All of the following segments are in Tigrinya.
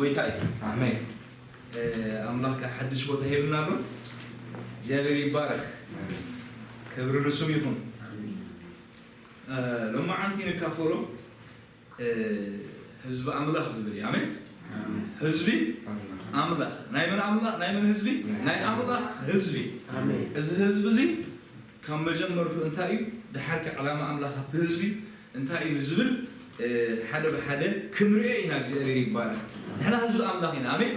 ጎይታ እዩ። ኣሜን። ኣምላኽ ከዓ ሓድሽ ቦታ ሂብና ኣሎ። እግዚኣብሔር ይባረኽ። ክብሪ ንስሙ ይኹን። ሎማዓንቲ ንካፈሎ ህዝቢ ኣምላኽ ዝብል እዩ። ኣሜን። ህዝቢ ኣምላኽ። ናይ መን ኣምላኽ? ናይ መን ህዝቢ? ናይ ኣምላኽ ህዝቢ። እዚ ህዝቢ እዚ ካብ መጀመርቱ እንታይ እዩ? ድሓር ከ ዕላማ ኣምላኽ ኣብቲ ህዝቢ እንታይ እዩ ዝብል ሓደ ብሓደ ክንሪኦ ኢና። እግዚኣብሔር ይባረኽ። ንሕና ህዝቢ ኣምላኽ ኢና። ኣሜን።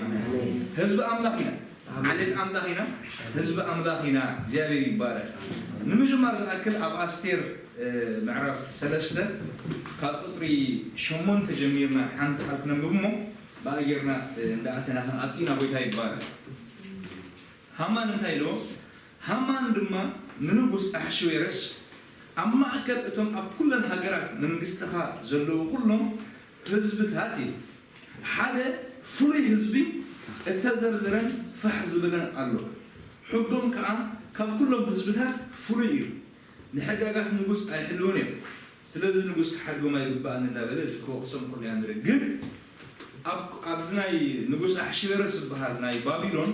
ህዝቢ ኣምላኽ ኢና። ዓሌት ኣምላኽ ኢና። ህዝቢ ኣምላኽ ኢና። እግዚኣብሔር ይባረኽ። ንምጅማር ዝኣክል ኣብ ኣስቴር ምዕራፍ ሰለስተ ካብ ቁፅሪ ሸሞንተ ጀሚርና ሓንቲ ቃል ክነንብብ እሞ ብኣየርና እንዳኣተና ክንኣቱ ኢና። ጎይታ ይባረኽ። ሃማን እንታይ ኢልዎ? ሃማን ድማ ንንጉስ ኣሕሽዌረስ፣ ኣብ ማእከል እቶም ኣብ ኩለን ሃገራት መንግስትኻ ዘለዉ ኩሎም ህዝብታት እዩ፣ ሓደ ፍሉይ ህዝቢ እተዘርዘረን ፋሕ ዝበለን ኣሎ። ሕጎም ከኣ ካብ ኩሎም ህዝብታት ፍሉይ እዩ። ንሕጋጋት ንጉስ ኣይሕልውን እዮም። ስለዚ ንጉስ ክሓድጎም ኣይግባእን እንዳበለ እዚ ክወቕሶም ከሎ ኢና ንርኢ። ግን ኣብ ኣብዚ ናይ ንጉስ ኣሕሽዌሮስ ዝበሃል ናይ ባቢሎን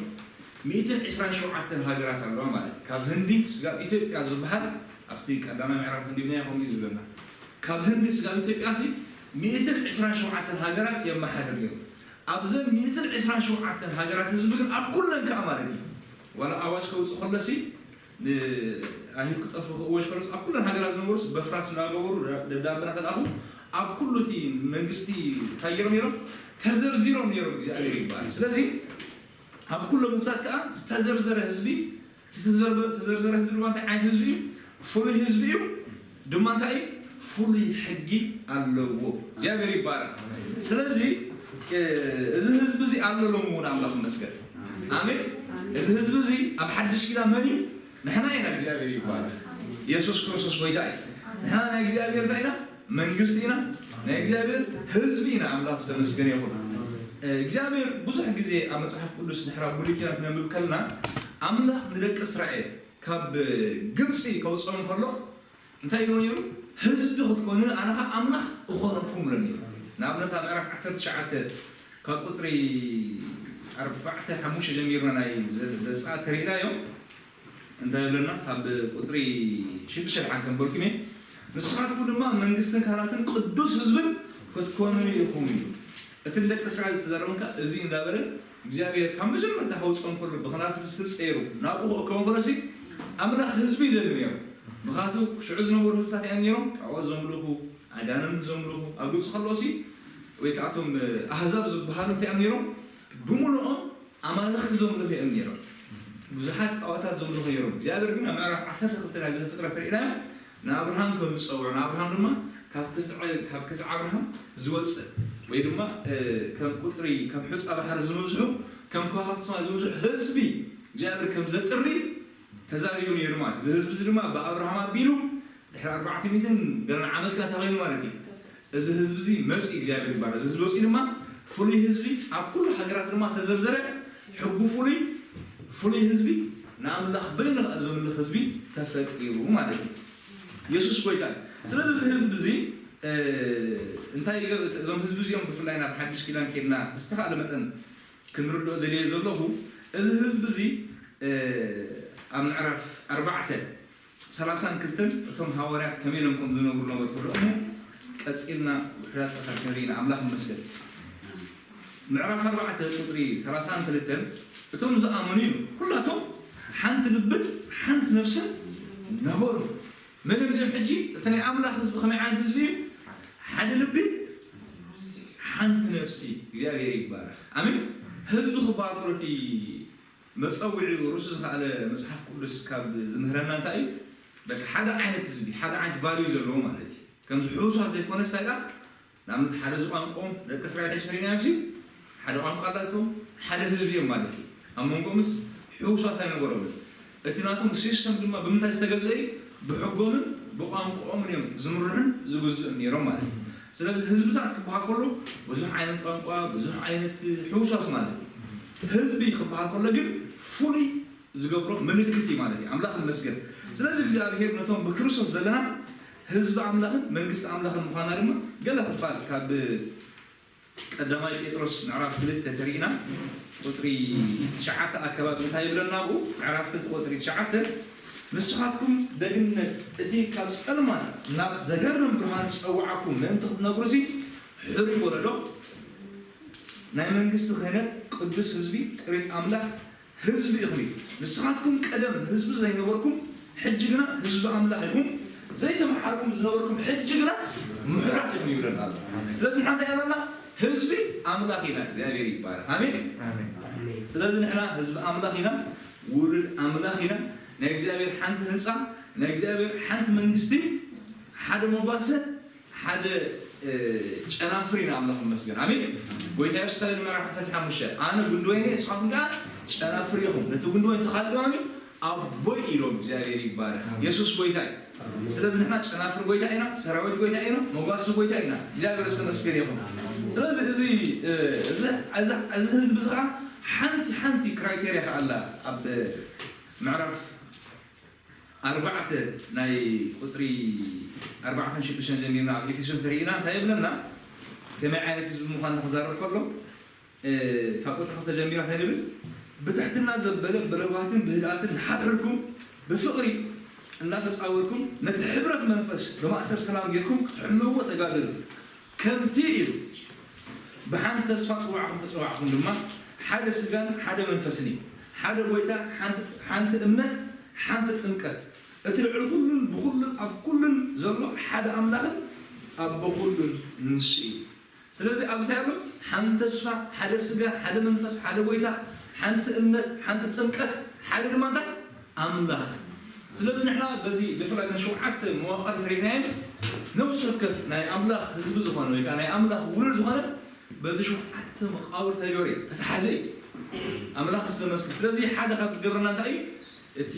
ሚእትን ዕስራን ሸውዓተን ሃገራት ኣለዋ ማለት እዩ። ካብ ህንዲ ስጋብ ኢትዮጵያ ዝበሃል ኣብቲ ቀዳማይ ምዕራፍ እንዲብናዮ ከምኡ እዩ ዝብለና። ካብ ህንዲ ስጋብ ኢትዮጵያ ሲ ሚእትን ዕስራን ሸውዓተን ሃገራት የመሓድር እዮም። ኣብዘን ሚእትን ዕስራን ሸውዓተን ሃገራት ህዝቢ ግን ኣብ ኩለን ከዓ ማለት እዩ ዋላ ኣዋጅ ከውፅእ ከሎ ሲ ንኣይሁድ ክጠፉ ክእወጅ ከሎስ ኣብ ኩለን ሃገራት ዝነበሩስ በፍራስ እናገበሩ ደብዳበና ተልኣኹ። ኣብ ኩሉ እቲ መንግስቲ እንታይ ገይሮም ነይሮም? ተዘርዚሮም ነይሮም። እግዚኣብሔር ይባል። ስለዚ ኣብ ኩሎም እንስሳት ከዓ ዝተዘርዘረ ህዝቢ ተዘርዘረ ህዝቢ ድማ እንታይ ዓይነት ህዝቢ እዩ? ፍሉይ ህዝቢ እዩ። ድማ እንታይ እዩ? ፍሉይ ሕጊ ኣለዎ። እግዚኣብሔር ይባረክ። ስለዚ እዚ ህዝቢ እዚ ኣሎ ሎም እውን ኣምላኽ ይመስገን። ኣሜን። እዚ ህዝቢ እዚ ኣብ ሓድሽ ኪዳን መን እዩ? ንሕና ኢና። እግዚኣብሔር ይባረክ። የሱስ ክርስቶስ ጎይታ እዩ። ንሕና ናይ እግዚኣብሔር እንታይ ኢና? መንግስቲ ኢና። ናይ እግዚኣብሔር ህዝቢ ኢና። ኣምላኽ ዝተመስገነ ይኹን። እግዚኣብሔር ብዙሕ ግዜ ኣብ መጽሓፍ ቅዱስ ድሕራ ብሉይ ኪዳን ክነንብብ ከለና ኣምላኽ ንደቂ እስራኤል ካብ ግብፂ ከውፅኦም ከሎ እንታይ ኢሉ ነይሩ? ህዝቢ ክትኮኑ ኣነ ኸዓ ኣምላኽ እኾነኩም ኢሉ ነይሩ። ንኣብነት ኣብ ምዕራፍ ዓሰርተ ትሽዓተ ካብ ቁፅሪ ኣርባዕተ ሓሙሽተ ጀሚርና ናይ ዘ- ዘፀኣት ተሪእናዮ እንታይ ይብለና? ካብ ቁፅሪ ሽዱሽተ ደሓን ከንበልኩም እየ። ንስኻትኩም ድማ መንግስትን ካህናትን ቅዱስ ህዝብን ክትኮኑኒ ኢኹም እዩ። እቲ ንደቂ እስራኤል ዝተዛረቦም ከኣ እዚ እንዳበለ እግዚኣብሔር ካብ መጀመርታ ከውፅኦም ከሎ ብኽናፍር ዝትብፀ ነይሩ ናብኡ ክእከቦም ከሎሲ ኣምላኽ ህዝቢ ይደሊ ነይሩ። ምኽንያቱ ሽዑ ዝነበሩ ህዝብታት እዮም ነይሮም ጣዖት ዘምልኹ፣ ኣጋንንቲ ዘምልኹ። ኣብ ግብፂ ከለውሲ ወይ ከዓ እቶም ኣህዛብ ዝበሃሉ እንታይ እዮም ነይሮም? ብምሉኦም ኣማልኽቲ ዘምልኹ እዮም ነይሮም። ብዙሓት ጣዖታት ዘምልኹ ነይሮም። እግዚኣብሔር ግን ኣብ ምዕራፍ ዓሰርተ ክልተ ናይ ዘፍጥረት ርኢናዮ ንኣብርሃም ከም ዝፀውዖ ንኣብርሃም ድማ ካብ ገዝዐ ካብ ገዝዐ ኣብርሃም ዝወፅእ ወይ ድማ ከም ቁፅሪ ከም ሑፃ ባሕሪ ዝበዝሑ ከም ከዋክብቲ ሰማይ ዝበዝሑ ህዝቢ እግዚኣብሔር ከም ዘጥሪ ተዛሪቡ ነይሩ ማለት እዚ ህዝቢ እዚ ድማ ብኣብርሃም ኣቢሉ ድሕሪ ኣርባዕተ ሚእትን ገለን ዓመት ከ እንታይ ኮይኑ ማለት እዩ እዚ ህዝቢ እዚ መፂ እግዚኣብሔር ይባረክ እዚ ህዝቢ መፂ ድማ ፍሉይ ህዝቢ ኣብ ኩሉ ሃገራት ድማ ተዘርዘረ ሕጉ ፍሉይ ፍሉይ ህዝቢ ንኣምላኽ በይኑ ከኣ ዘምልኽ ህዝቢ ተፈጢሩ ማለት እዩ የሱስ ጎይታ እዩ ስለዚ እዚ ህዝቢ እዚ እንታይ እዞም ህዝቢ እዚኦም ብፍላይ ናብ ሓድሽ ኪዳን ከድና ብዝተኻእለ መጠን ክንርድኦ ደልየ ዘለኹ እዚ ህዝቢ እዚ ኣብ ምዕራፍ ኣርባዕተ ሰላሳን ክልተን እቶም ሃዋርያት ከመይ ኢሎም ከም ዝነብሩ ነበርኩ ደሞ ቀፂልና ውሕዳት ጠፈር ክንርኢ ኢና ኣምላኽ ይመስገን ምዕራፍ ኣርባዕተ ቁፅሪ ሰላሳን ክልተን እቶም ዝኣመኑ እዩ ኩላቶም ሓንቲ ልብን ሓንቲ ነፍስን ነበሩ መን እዮም እዚኦም ሕጂ እቲ ናይ ኣምላኽ ህዝቢ ከመይ ዓይነት ህዝቢ እዩ ሓደ ልቢ ሓንቲ ነፍሲ እግዚኣብሔር ይባረኽ ኣሜን ህዝቢ ክበሃል ከሎ እቲ መፀውዒ ርእሱ ዝኸኣለ መፅሓፍ ቅዱስ ካብ ዝምህረና እንታይ እዩ በቃ ሓደ ዓይነት ህዝቢ ሓደ ዓይነት ቫልዩ ዘለዎ ማለት እዩ ከምዚ ሕውሳ ዘይኮነ ሳይላ ንኣብነት ሓደ ዝቋንቆም ደቂ እስራኤል ሕጂ ሪናዮም ሲ ሓደ ቋንቋ ኣላቶም ሓደ ህዝቢ እዮም ማለት እዩ ኣብ መንጎምስ ሕውሳስ ኣይነበሮምን እቲ ናቶም ሲስተም ድማ ብምንታይ ዝተገዘ እዩ ብሕጎምን ብቋንቋኦምን እዮም ዝምርሑን ዝግዝኡን ነይሮም ማለት እዩ ስለዚ ህዝብታት ክበሃል ከሎ ብዙሕ ዓይነት ቋንቋ ብዙሕ ዓይነት ሕውሳስ ማለት እዩ ህዝቢ ክበሃል ከሎ ግን ፍሉይ ዝገብሮ ምልክት እዩ ማለት እዩ ኣምላኽ ንመስገን ስለዚ እግዚኣብሄር ነቶም ብክርስቶስ ዘለና ህዝቢ ኣምላኽን መንግስቲ ኣምላኽን ምዃና ድማ ገለ ክፋል ካብ ቀዳማይ ጴጥሮስ ምዕራፍ ክልተ ተሪእና ቁፅሪ ትሽዓተ ኣከባቢ እንታይ ይብለና? ኣብኡ ምዕራፍ ክልተ ቁፅሪ ትሽዓተ፣ ንስኻትኩም ደግነት እቲ ካብ ፀልማት ናብ ዘገርም ብርሃን ዝፀውዓኩም ምእንቲ ክትነግሩ ሲ ሕሩይ ወለዶ፣ ናይ መንግስቲ ክህነት፣ ቅዱስ ህዝቢ፣ ጥሪት ኣምላኽ፣ ህዝቢ ኢኹም እዩ። ንስኻትኩም ቀደም ህዝቢ ዘይነበርኩም፣ ሕጂ ግና ህዝቢ ኣምላኽ ኢኹም። ዘይተመሓርኩም ዝነበርኩም፣ ሕጂ ግና ምሑራት ኢኹም ይብለና ኣሎ። ስለዚ ንሓንቲ ኣባና ህዝቢ ኣምላኽ ኢና። እግዚኣብሔር ይባረክ። ኣሜን። ስለዚ ንሕና ህዝቢ ኣምላኽ ኢና፣ ውሉድ ኣምላኽ ኢና። ናይ እግዚኣብሔር ሓንቲ ህንፃ፣ ናይ እግዚኣብሔር ሓንቲ መንግስቲ፣ ሓደ መጓሰ፣ ሓደ ጨናፍር ኢና። ኣምላኽ ይመስገን። ኣሜን። ጎይታ የሱስ እንታይ ምዕራፍ ዓሰርተ ሓሙሽተ፣ ኣነ ጉንዲ ወይኒ ንስኻትኩም ከዓ ጨናፍር ኢኹም። ነቲ ጉንዲ ወይኒ ተኻልእ ኣቦይ ኢሎም። እግዚኣብሔር ይባረክ። የሱስ ጎይታ እዩ። ስለዚ ንሕና ጨናፍር ጎይታ ኢና፣ ሰራዊት ጎይታ ኢና፣ መጓሲ ጎይታ ኢና። እግዚኣብሔር ዝተመስገነ ይኹን። ስለዚ እዚ እዚ እዚ ህዝቢ እዚ ከዓ ሓንቲ ሓንቲ ክራይቴርያ ከዓ ኣላ። ኣብ ምዕራፍ ኣርባዕተ ናይ ቁፅሪ ኣርባዕተን ሽዱሽተን ጀሚርና ኣብ ኤፌሶን ተሪእና እንታይ ይብለና? ከመይ ዓይነት ህዝቢ ምዃንና ክዛረብ ከሎ ካብ ቁፅሪ ክልተ ጀሚራ እንታይ ንብል? ብትሕትና ዘበለ ብለዋትን ብህድኣትን ንሓድሕድኩም ብፍቕሪ እናተፃወርኩም ነቲ ሕብረት መንፈስ ብማእሰር ሰላም ጌርኩም ክትሕልውዎ ተጋደሉ። ከምቲ ኢሉ ብሓንቲ ተስፋ ጽዋዕኹም ተጸዋዕኹም ድማ ሓደ ስጋን ሓደ መንፈስን እዩ። ሓደ ጎይታ፣ ሓንቲ እምነት፣ ሓንቲ ጥምቀት፣ እቲ ልዕሊ ኩሉን ብኩሉን ኣብ ኩሉን ዘሎ ሓደ ኣምላኽን ኣቦ ኩሉን ንሱ እዩ። ስለዚ ኣብዚ ኣሎ ሓንቲ ተስፋ፣ ሓደ ስጋ፣ ሓደ መንፈስ፣ ሓደ ጎይታ፣ ሓንቲ እምነት፣ ሓንቲ ጥምቀት፣ ሓደ ድማ እንታይ ኣምላኽ። ስለዚ ንሕና በዚ ብፍላይ እተን ሸውዓተ መዋቕር እንተሪእናየን ነፍሲ ወከፍ ናይ ኣምላኽ ህዝቢ ዝኾነ ወይ ከዓ ናይ ኣምላኽ ውሉድ ዝኾነ በዚ ሸውዓተ መቃብር ተገብረ ተተሓዘ እዩ። ኣምላኽ ዝተመስል። ስለዚ ሓደ ካብ ዝገብረና እንታይ እዩ? እቲ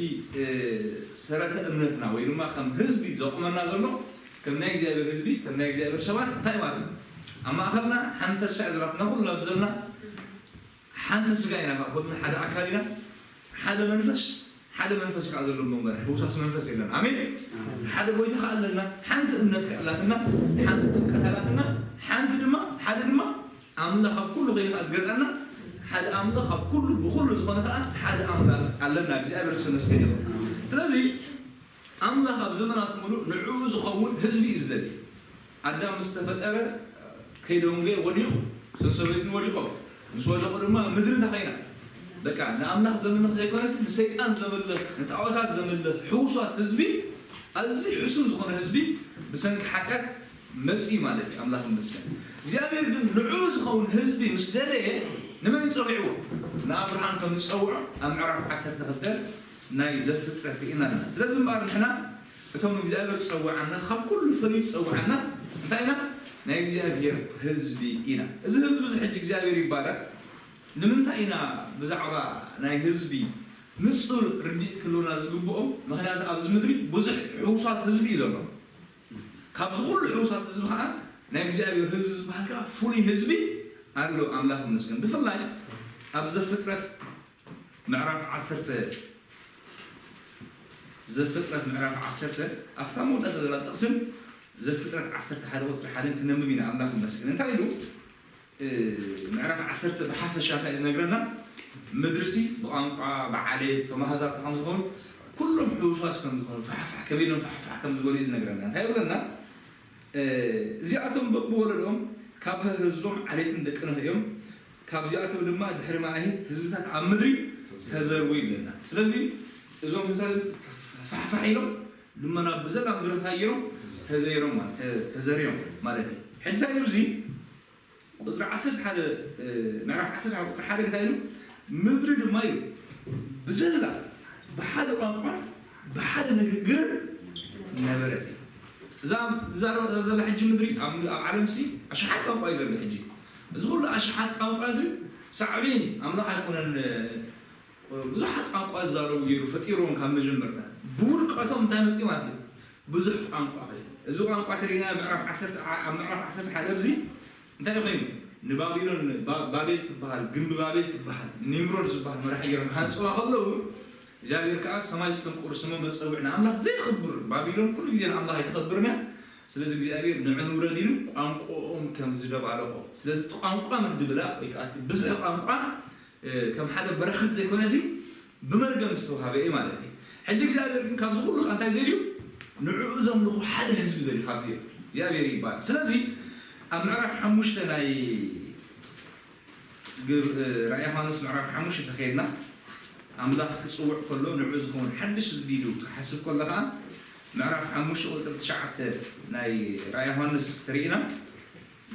ሰረተ እምነትና ወይ ድማ ከም ህዝቢ ዘቑመና ዘሎ ከም ናይ እግዚኣብሔር ህዝቢ ከም ናይ እግዚኣብሔር ሰባት እንታይ ማለት እዩ? ኣብ ማእኸልና ሓንቲ ተስፋ እያ ዘላትና ኩሉ ናብ ዘለና ሓንቲ ስጋ ኢና፣ ካብ ኩልና ሓደ ኣካል ኢና፣ ሓደ መንፈስ፣ ሓደ መንፈስ ከዓ ዘሎ መንበር ሕውሳስ መንፈስ የለን። ኣሜን። ሓደ ጎይታ ከዓ ኣለና፣ ሓንቲ እምነት ከዓ ኣላትና፣ ሓንቲ ጥምቀት ኣላትና፣ ሓንቲ ድማ ሓደ ድማ ኣምላኽ ኣብ ኩሉ ኮይኑ ከዓ ዝገዝኣና ሓደ ኣምላኽ ኣብ ኩሉ ብኩሉ ዝኾነ ከዓ ሓደ ኣምላኽ ኣለና። እግዚኣብሔር ዝተመስገነ ይኹን። ስለዚ ኣምላኽ ኣብ ዘመናት ሙሉእ ንዕኡ ዝኸውን ህዝቢ እዩ ዝደሊ። ኣዳም ምስ ተፈጠረ ከይደንጎየ ወዲቑ፣ ሰብሰበይትን ወዲቖም። ምስ ወደቑ ድማ ምድሪ እንታይ ኮይና? በቃ ንኣምላኽ ዘምልኽ ዘይኮነስ ንሰይጣን ዘምልኽ ንጣዖታት ዘምልኽ ሕውሷስ ህዝቢ፣ ኣዝዩ ሕሱም ዝኾነ ህዝቢ ብሰንኪ ሓጢኣት መጺኡ ማለት እዩ። ኣምላኽ ይመስገን። እግዚኣብሔር ግን ንዕኡ ዝኸውን ህዝቢ ምስ ደለየ ንመን ይጸውዕዎ? ንኣብርሃም ከም ዝጸውዖ ኣብ ምዕራፍ ዓሰርተ ክልተ ናይ ዘፍጥረት ርኢና ኣለና። ስለዚ እምበኣር ንሕና እቶም እግዚኣብሔር ዝጸውዓና ካብ ኩሉ ፈሊዩ ዝጸውዓና እንታይ ኢና? ናይ እግዚኣብሔር ህዝቢ ኢና። እዚ ህዝቢ እዚ ሕጂ እግዚኣብሔር ይባረክ። ንምንታይ ኢና ብዛዕባ ናይ ህዝቢ ንጹር ርድኢት ክህልወና ዝግብኦም? ምኽንያቱ ኣብዚ ምድሪ ብዙሕ ሕውሳት ህዝቢ እዩ ዘሎ። ካብዚ ኩሉ ሕውሳት ህዝቢ ከዓ ናይ እግዚኣብሔር ህዝቢ ዝበሃል ከዓ ፍሉይ ህዝቢ ኣሎ። ኣምላኽ ይመስገን። ብፍላይ ኣብ ዘፍጥረት ምዕራፍ ዓሰርተ ዘፍጥረት ምዕራፍ ዓሰርተ ኣብታ መውዳእታ ዘላ ጥቕስን ዘፍጥረት ዓሰርተ ሓደ ቁፅሪ ሓደን ክነንብብ ኢና። ኣምላኽ ይመስገን። እንታይ ኢሉ? ምዕራፍ ዓሰርተ ብሓፈሻ እንታይ እዩ ዝነግረና? ምድርሲ ብቋንቋ ብዓሌት ተማሃዛርታ ከም ዝኾኑ ኩሎም ሕውሳስ ከም ዝኾኑ ፋሕፋሕ ከቢሎም ፋሕፋሕ ከም ዝበሉ እዩ ዝነግረና። እንታይ ይብለና? እዚኣቶም በብወለዶም ካብ ህዝቦም ዓሌትን ደቂ ኖህ እዮም። ካብዚኣቶም ድማ ድሕሪ ማእሂ ህዝብታት ኣብ ምድሪ ተዘርዉ ይብለና። ስለዚ እዞም ህዝቢ ፋሕፋሕ ኢሎም ድማ ናብ ብዘላ ምድሪ እንታይ ገይሮም ተዘይሮም ማለት ተ- ተዘርዮም ማለት እዩ። ሕጂ እንታይ ኢሉ እዚ ቁፅሪ ዓሰርተ ሓደ ምዕራፍ ዓሰርተ ሓደ ቁፅሪ ሓደ እንታይ ኢሉ? ምድሪ ድማ ኢሉ ብዘላ ብሓደ ቋንቋ ብሓደ ንግግር ነበረት። እዛ ትዛረብ ዘላ ሕጂ ምድሪ ኣብ ኣብ ዓለም ሲ ኣሽሓት ቋንቋ እዩ ዘሎ። ሕጂ እዚ ኩሉ ኣሽሓት ቋንቋ ግን ሳዕቤን ኣምላኽ ኣይኮነን። ብዙሓት ቋንቋ ዝዛረቡ ገይሩ ፈጢርዎም ካብ መጀመርታ ብውድቀቶም እንታይ መፅኡ ማለት እዩ? ብዙሕ ቋንቋ ኮይኑ እዚ ቋንቋ ተሪና ምዕራፍ ዓሰርተ ኣብ ምዕራፍ ዓሰርተ ሓደ ኣብዚ እንታይ ኮይኑ ንባቢሎን ባ- ባቤል ትበሃል ግንቢ ባቤል ትበሃል ኒምሮድ ዝበሃል መራሒ ገይሮም ሃንፅዋ ከለዉ እግዚኣብሔር ከዓ ሰማይ ዝተንቁር ስሙ መፀውዕ ንኣምላኽ ዘይኽብር ባቢሎን ኩሉ ግዜ ንኣምላኽ ኣይትኸብርን እያ። ስለዚ እግዚኣብሔር ንዑ ንውረድ ኢሉ ቋንቋኦም ከም ዝደባለቖ። ስለዚ እቲ ቋንቋ ምድብላቕ ወይ ከዓ እቲ ብዝሒ ቋንቋ፣ እ፣ ከም ሓደ በረኸት ዘይኮነሲ ብመርገም ዝተውሃበ እዩ ማለት እዩ። ሕጂ እግዚኣብሔር ግን ካብዚ ኩሉ ከዓ እንታይ ደልዩ? ንዕኡ ዘምልኹ ሓደ ህዝቢ ደልዩ ካብዚ እዩ። እግዚኣብሔር ይባል። ስለዚ ኣብ ምዕራፍ ሓሙሽተ ናይ ግብ-፣ እ፣ ራእይ ዮሃንስ ምዕራፍ ሓሙሽተ ተኸይድና ኣምላኽ ክጽውዕ ከሎ ንዕኡ ዝኸውን ሓድሽ ህዝቢ ኢሉ ክሓስብ ከሎ ከዓ ምዕራፍ ሓሙሽተ ቁጥሪ ትሽዓተ ናይ ራእይ ዮሃንስ ተሪእና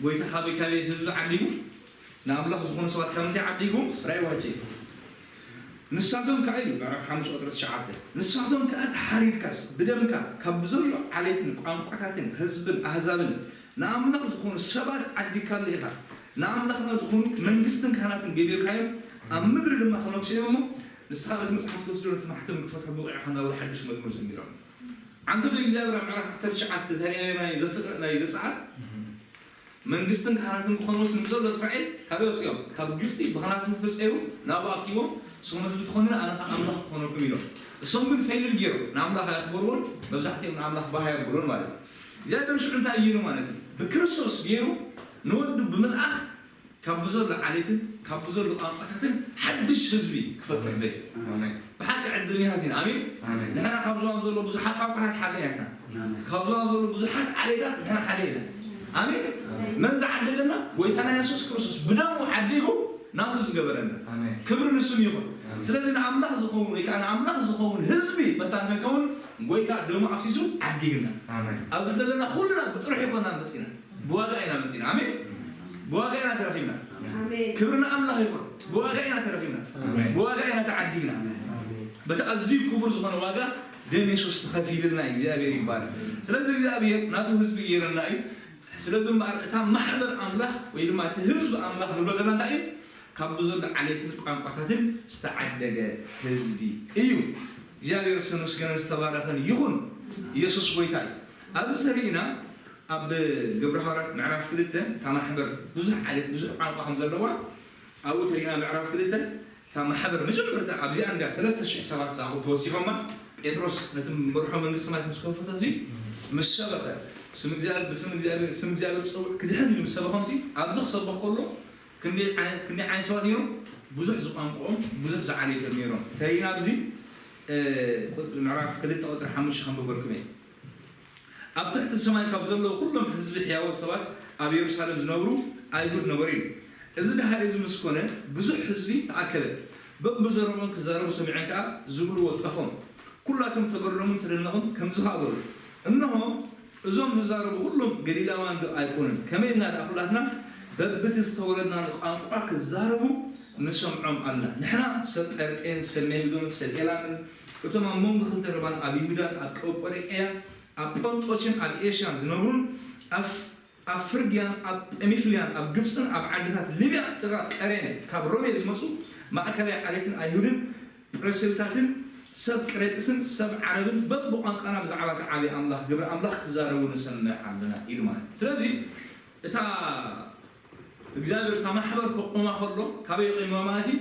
ጎይታ ካበይ ካበይ ህዝቢ ዓዲጉ ንኣምላኽ ዝኾኑ ሰባት ካብ ምንታይ ዓዲጉ ራእይ ዋጀ ንሳቶም ከዓ ኢሉ ምዕራፍ ሓሙሽተ ቁጥሪ ትሽዓተ ንሳቶም ከዓ ተሓሪድካስ ብደምካ ካብ ብዘሎ ዓሌትን ቋንቋታትን ህዝብን ኣህዛብን ንኣምላኽ ዝኾኑ ሰባት ዓዲግካሉ ኢኻ። ንኣምላኽና ዝኾኑ መንግስትን ካህናትን ገቢርካዮም ኣብ ምድሪ ድማ ክነግሱ እዮም እሞ ንስኻ ነቲ መጽሓፍ ክትወስዶ ነቲ ማሕተም ክትፈትሖ ብቑዕ ኢኻ እናበሉ ሓድሽ መዝሙር ዘሚሮም። ዓንተ ዶ እግዚኣብሔር ኣብ ምዕራፍ ዓሰርተ ትሽዓተ ተሪእናዮ ናይ ዘፍጥረት ናይ ዘጸኣት መንግስትን ካህናትን ክኾኑ ወስን ብዘሎ እስራኤል ካበይ ወፂኦም ካብ ግብፂ ብኻህናትን ዝተፀይሩ ናብኡ ኣኪቦም ንስኹም ህዝቢ ትኾኑና ኣነ ኸዓ ኣምላኽ ክኾነኩም ኢሎም። እሶም ግን ፌይልድ ገይሮም ንኣምላኽ ኣየኽበርዎን መብዛሕትኦም ንኣምላኽ ባህ ኣየብሉን ማለት እዩ። እግዚኣብሔር ሽዑ እንታይ ገይሩ ማለት እዩ ብክርስቶስ ገይሩ ንወዱ ብምልኣኽ ካብ ብዘሎ ዓሌትን ካብ ብዘሎ ቋንቋታትን ሓድሽ ህዝቢ ክፈጥር ደይ ኣሜን። ብሓቂ ዕድለኛታት ኢና ኣሜን ኣሜን። ንሕና ካብ ዞባም ዘሎ ብዙሓት ቋንቋታት ሓደ ኢና ኢና ኣሜን። ካብ ዞባም ዘሎ ብዙሓት ዓሌታት ንሕና ሓደ ኢና ኣሜን። መን ዝዓደገና ጎይታና የሱስ ክርስቶስ ብደሙ ዓዲጉ ናቱ ዝገበረና ኣሜን። ክብሪ ንስም ይኹን ኣሜን። ስለዚ ንኣምላኽ ዝኸውን ወይ ከዓ ንኣምላኽ ዝኸውን ህዝቢ መታን ከንከውን ጎይታ ደሙ ኣፍሲሱ ዓዲግና ኣሜን። ኣብዚ ዘለና ኩልና ብጥሩሕ ይኮና መፂና ብዋጋ ኢና መፂና ኣሜን። ብዋጋ ኢና ተረኺብና ኣሜን። ክብሪ ንኣምላኽ ይኹን። ብዋጋ ኢና ተረኺብና ኣሜን። ብዋጋ ኢና ተዓዲግና ኣሜን። በቲ ኣዝዩ ክቡር ዝኾነ ዋጋ ደም የሱስ ተኸፊልና እዩ እግዚኣብሔር ይባል። ስለዚ እግዚኣብሔር ናቱ ህዝቢ ገይረና እዩ። ስለዚ እምበኣር እታ ማሕበር ኣምላኽ ወይ ድማ እቲ ህዝቢ ኣምላኽ ንብሎ ዘለና እንታይ እዩ? ካብ ብዘሎ ዓሌትን ቋንቋታትን ዝተዓደገ ህዝቢ እዩ። እግዚኣብሔር ዝተመስገነ ዝተባረኸን ይኹን። ኢየሱስ ጎይታ እዩ። ኣብዚ ተሪእና ኣብ ግብረ ሃዋርያት ምዕራፍ ክልተ እታ ማሕበር ብዙሕ ዓሌት ብዙሕ ቋንቋ ከም ዘለዋ ኣብኡ ተሪእና ምዕራፍ ክልተ እታ ማሕበር መጀመርታ ኣብዚኣ እንዳ ሰለስተ ሽሕ ሰባት ዝኣኽሉ ተወሲኾማ። ጴጥሮስ ነቲ መርሖ መንግስቲ ሰማያት ምስ ከፈተ እዚ ምስ ሰበኸ ስም እግዚኣብሔር ብስም እግዚኣብሔር ስም እግዚኣብሔር ጸውዕ ክድሕን ኢሉ ምስ ሰበኾም ሲ ኣብዚ ክሰብኽ ከሎ ክንደይ ዓይነት ክንደይ ዓይነት ሰባት ነይሮም? ብዙሕ ዝቋንቋኦም ብዙሕ ዝዓሌቶም ነይሮም። ተሪእና ኣብዚ እ፣ ቁፅሪ ምዕራፍ ክልተ ቁፅሪ ሓሙሽተ ከንብበልኩም እየ። ኣብ ትሕቲ ሰማይ ካብ ዘለዉ ኩሎም ህዝቢ ሕያዎት ሰባት ኣብ የሩሳሌም ዝነብሩ ኣይሁድ ነበሩ እዩ። እዚ ደሃይ እዚ ምስ ኮነ ብዙሕ ህዝቢ ተኣከበ። በብዘረቦም ክዛረቡ ሰሚዖም ከኣ ዝብልዎ ጠፎም። ኩላቶም ተገረሙን ተደነቑን ከምዚ ከኣ በሉ፣ እንሆ እዞም ዝዛረቡ ኩሎም ገሊላውያን ዶ ኣይኮኑን? ከመይ ኢልና ደኣ ኩላትና በብቲ ዝተወለድናሉ ቋንቋ ክዛረቡ ንሰምዖም ኣልና? ንሕና ሰብ ጴርጤን ሰብ ሜግዶን ሰብ ኤላምን እቶም ኣብ መንጎ ክልተ ርባን ኣብ ይሁዳን ኣብ ቀጳዶቅያን ኣብ ጳንጦስን ኣብ ኤስያን ዝነብሩን ኣብ ኣብ ፍርግያን ኣብ ጳምፍልያን ኣብ ግብጽን ኣብ ዓድታት ሊብያ ጥቓ ቀሬን ካብ ሮሜ ዝመጹ ማእከላይ ዓሌትን ኣይሁድን ፕሮሴልታትን ሰብ ቅሬጥስን ሰብ ዓረብን በብቋንቋና ብዛዕባ እቲ ዓቢ ኣምላኽ ግብሪ ኣምላኽ ክዛረቡ ንሰምዕ ኣለና ኢሉ ማለት እዩ። ስለዚ እታ እግዚኣብሔር እታ ማሕበር ከቆማ ከሎ ካበይ ቆይማ ማለት እዩ?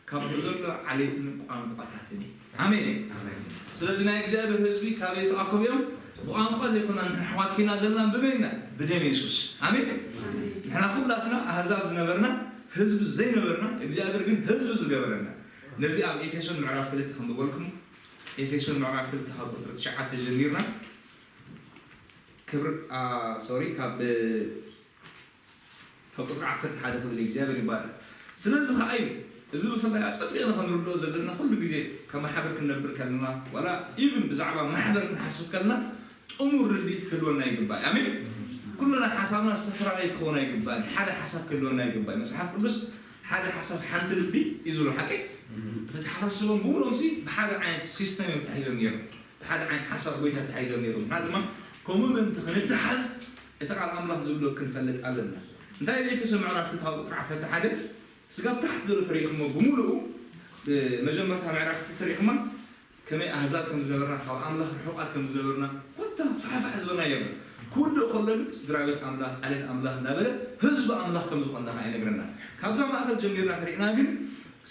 ካብ ብዘሎ ዓሌትን ቋንቋታትን እዩ። ኣሜን። ኣሜን። ስለዚ ናይ እግዚኣብሔር ህዝቢ ካበይ ዝኣከቡ እዮም? ብቋንቋ ዘይኮና ንሕና ኣሕዋት ኮይና ዘለና ብመን ኢና? ብደም የሱስ። ኣሜን። ኣሜን። ንሕና ኩላትና ኣህዛብ ዝነበርና ህዝቢ ዘይነበርና እግዚኣብሔር ግን ህዝቢ ዝገበረና ነዚ ኣብ ኤፌሶን ምዕራፍ ክልተ ክንብበልኩም ኤፌሶን ምዕራፍ ክልተ ካብ ቁፅሪ ትሽዓተ ጀሚርና ክብር ሶሪ ካብ ካብ ቁፅሪ ዓሰርተ ሓደ ክብል እግዚኣብሔር ይባረክ። ስለዚ ከዓ እዩ እዚ ብፍላይ ኣፀቢቕና ክንርድኦ ዘለና ኩሉ ግዜ ከም ማሕበር ክንነብር ከለና ዋላ ኢቭን ብዛዕባ ማሕበር ክንሓስብ ከለና ጥሙር ርድኢት ክህልወና ይግባእ። ኣሜን። ኩልና ሓሳብና ዝተፈላለየ ክኸውን ኣይግባእን። ሓደ ሓሳብ ክህልወና ይግባእ። መፅሓፍ ቅዱስ ሓደ ሓሳብ ሓንቲ ልቢ እዩ ዝብሎ ሓቂ። ተተሓሳስቦም ብምሉኦም ሲ ብሓደ ዓይነት ሲስተም እዮም ተታሒዞም ነይሮም። ብሓደ ዓይነት ሓሳብ ጎይታ ተታሒዞም ነይሮም። ንሕና ድማ ከምኡ ምእንቲ ክንተሓዝ እቲ ቃል ኣምላኽ ዝብሎ ክንፈልጥ ኣለና። እንታይ ኢሉ ኤፌሶ ምዕራፍ ክልተ ካብ ቁፅሪ ዓሰርተ ሓደ ስጋብ ታሕቲ ዘሎ ተሪእኹሞ ብምሉኡ መጀመርታ ምዕራፍ ክልተ ተሪእኹማ ከመይ ኣህዛብ ከም ዝነበርና ካብ ኣምላኽ ርሑቓት ከም ዝነበርና ኮታ ፋሕፋሕ ዝበልና የብና ክውድእ ከሎ ግን ስድራ ቤት ኣምላኽ ዓሌት ኣምላኽ እናበለ ህዝቢ ኣምላኽ ከም ዝኾንና ከዓ ይነግረና። ካብዛ ማእኸል ጀሚርና ተሪእና ግን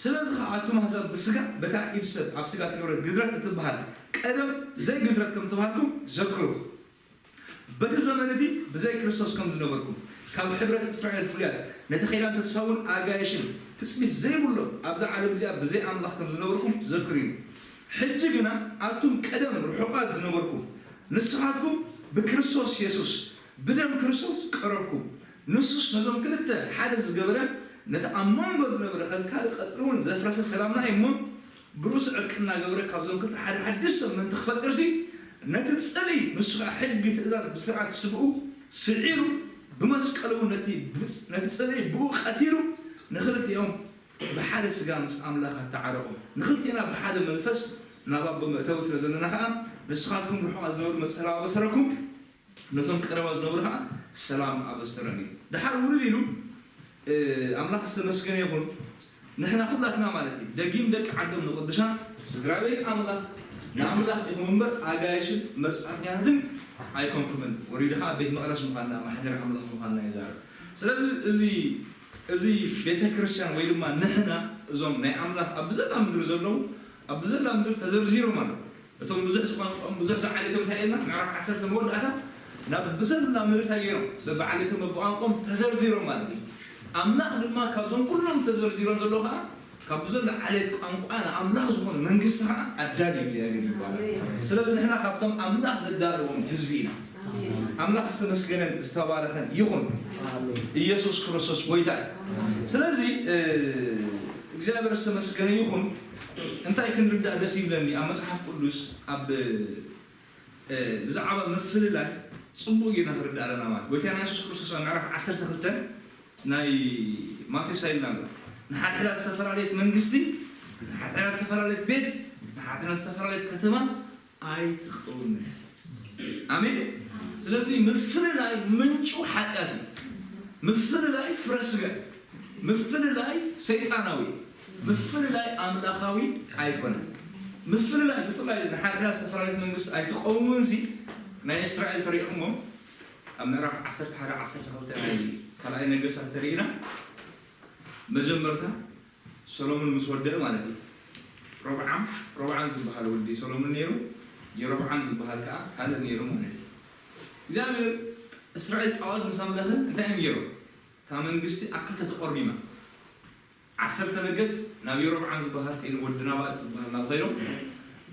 ስለዚ ከዓ ኣቱም ኣህዛብ ብስጋ በታ ኢድ ሰብ ኣብ ስጋ ትገብረ ግዝረት እትበሃል ቀደም ዘይግዝረት ከም ተባሃልኩም ዘክሩ። በቲ ዘመን እቲ ብዘይ ክርስቶስ ከም ዝነበርኩም፣ ካብ ሕብረት እስራኤል ፍሉያት፣ ነቲ ኪዳን ተስፋ እውን ኣጋይሽን ትጽቢት ዘይብሎም ኣብዛ ዓለም እዚኣ ብዘይ ኣምላኽ ከም ዝነበርኩም ዘክሩ እዩ። ሕጂ ግና ኣቱም ቀደም ርሑቓት ዝነበርኩም፣ ንስኻትኩም ብክርስቶስ የሱስ፣ ብደም ክርስቶስ ቀረብኩም። ንሱስ ነዞም ክልተ ሓደ ዝገበረ፣ ነቲ ኣብ መንጎ ዝነበረ ከልካሊ ቀጽሪ እውን ዘፍረሰ ሰላምና እዩ እሞ፣ ብርእሱ ዕርቂ እናገበረ ካብዞም ክልተ ሓደ ሓድሽ ሰብ ምእንቲ ክፈጥርሲ፣ ነቲ ጽልኢ፣ ንሱ ኸዓ ሕጊ ትእዛዝ ብስርዓት ስብኡ ስዒሩ፣ ብመስቀሉ እውን ነቲ ብጽ-፣ ነቲ ጽልኢ ብኡ ቀቲሉ፣ ንኽልቲኦም ብሓደ ስጋ ምስ ኣምላኽ ኣተዓረቖም። ንኽልቲና ብሓደ መንፈስ ናብ ኣቦ መእተዊ ስለ ዘለና ኸዓ፣ ንስኻትኩም ርሑቓት ዝነበሩ መሰል ኣበሰረኩም፣ ነቶም ቀረባ ዝነበሩ ኸዓ ሰላም ኣበሰሮም እዩ። ደሓር ውርድ ኢሉ፣ እ፣ ኣምላኽ ዝተመስገነ ይኹን፣ ንሕና ኩላትና ማለት እዩ፣ ደጊም ደቂ ዓዶም ንቅዱሳን ስድራ ቤት ኣምላኽ፣ ንኣምላኽ ኢኹም እምበር ኣጋይሽን መጻእተኛታትን ኣይኮንኩምን። ወሪዱ ኸዓ ቤት መቕደስ ምዃንና፣ ማሕደር ኣምላኽ ምዃንና ይዛረብ። ስለዚ እዚ፣ እዚ ቤተ ክርስቲያን ወይ ድማ ንሕና እዞም ናይ ኣምላኽ ኣብ ብዘላ ምድሪ ዘለዉ፣ ኣብ ብዘላ ምድሪ ተዘርዚሮም ኣለዉ። እቶም ብዙሕ ዝቋንቋኦም ብዙሕ ዝዓሌቶም እንታይ ኢልና? ምዕራፍ ዓሰርተ መወዳእታ ናብ ብዘላ ምድሪ እንታይ ገይሮም? በብዓሌቶም በብቋንቋኦም ተዘርዚሮም ማለት እዩ። ኣምላኽ ድማ ካብዞም ኩሎም ተዘርዚሮም ዘለዉ ኸዓ ካብ ብዘላ ዓሌት ቋንቋ ንኣምላኽ ዝኾነ መንግስቲ ኸዓ ኣዳልዩ እግዚኣብሔር ይባላል። ኣሜን። ስለዚ ንሕና ካብቶም ኣምላኽ ዘዳለዎም ህዝቢ ኢና። ኣሜን። ኣምላኽ ዝተመስገነን ዝተባረኸን ይኹን። ኣሜን። ኢየሱስ ክርስቶስ ጎይታ እዩ። ኣሜን። ስለዚ፣ እ፣ እግዚኣብሔር ዝተመስገነ ይኹን። እንታይ ክንርዳእ ደስ ይብለኒ? ኣብ መጽሓፍ ቅዱስ ኣብ፣ እ፣ ብዛዕባ ምፍልላይ ጽቡቕ ጌርና ክንርዳእ ኣለና ማለት። ጎይታና የሱስ ክርስቶስ ኣብ ምዕራፍ ዓሰርተ ክልተ ናይ ማቴዎስ ኢልና ኣሎ። ንሓድሕዳ ዝተፈላለየት መንግስቲ፣ ንሓድሕዳ ዝተፈላለየት ቤት፣ ንሓድሕዳ ዝተፈላለየት ከተማ ኣይትኸውን። ኣሜን። ስለዚ ምፍልላይ ምንጩ ሓጢኣት እዩ። ምፍልላይ ፍረ ስጋ እዩ። ምፍልላይ ሰይጣናዊ እዩ። ምፍልላይ ኣምላኻዊ ኣይኮነን። ምፍልላይ፣ ብፍላይ እዚ ንሓድሕዳ ዝተፈላለየት መንግስቲ ኣይትቐውሙንሲ ናይ እስራኤል ተሪእኹሞ ኣብ ምዕራፍ ዓሰርተ ሓደ ዓሰርተ ክልተ ናይ ካልኣይ ነገስታት ተሪእና መጀመርታ ሰሎሞን ምስ ወደአ ማለት እዩ። ሮብዓም፣ ሮብዓም ዝበሃል ወዲ ሰሎሞን ነይሩ፣ የሮብዓም ዝበሃል ከዓ ካልእ ነይሩ ማለት እዩ። እግዚኣብሔር እስራኤል ጣዖት ምስ ኣምለኸ እንታይ እዮም ገይሮም? እታ መንግስቲ ኣብ ክልተ ተቖርሚማ። ዓሰርተ ነገድ ናብ የሮብዓም ዝበሃል ከይዱ፣ ወዲ ናባጥ ዝበሃል ናብ ከይዶም፣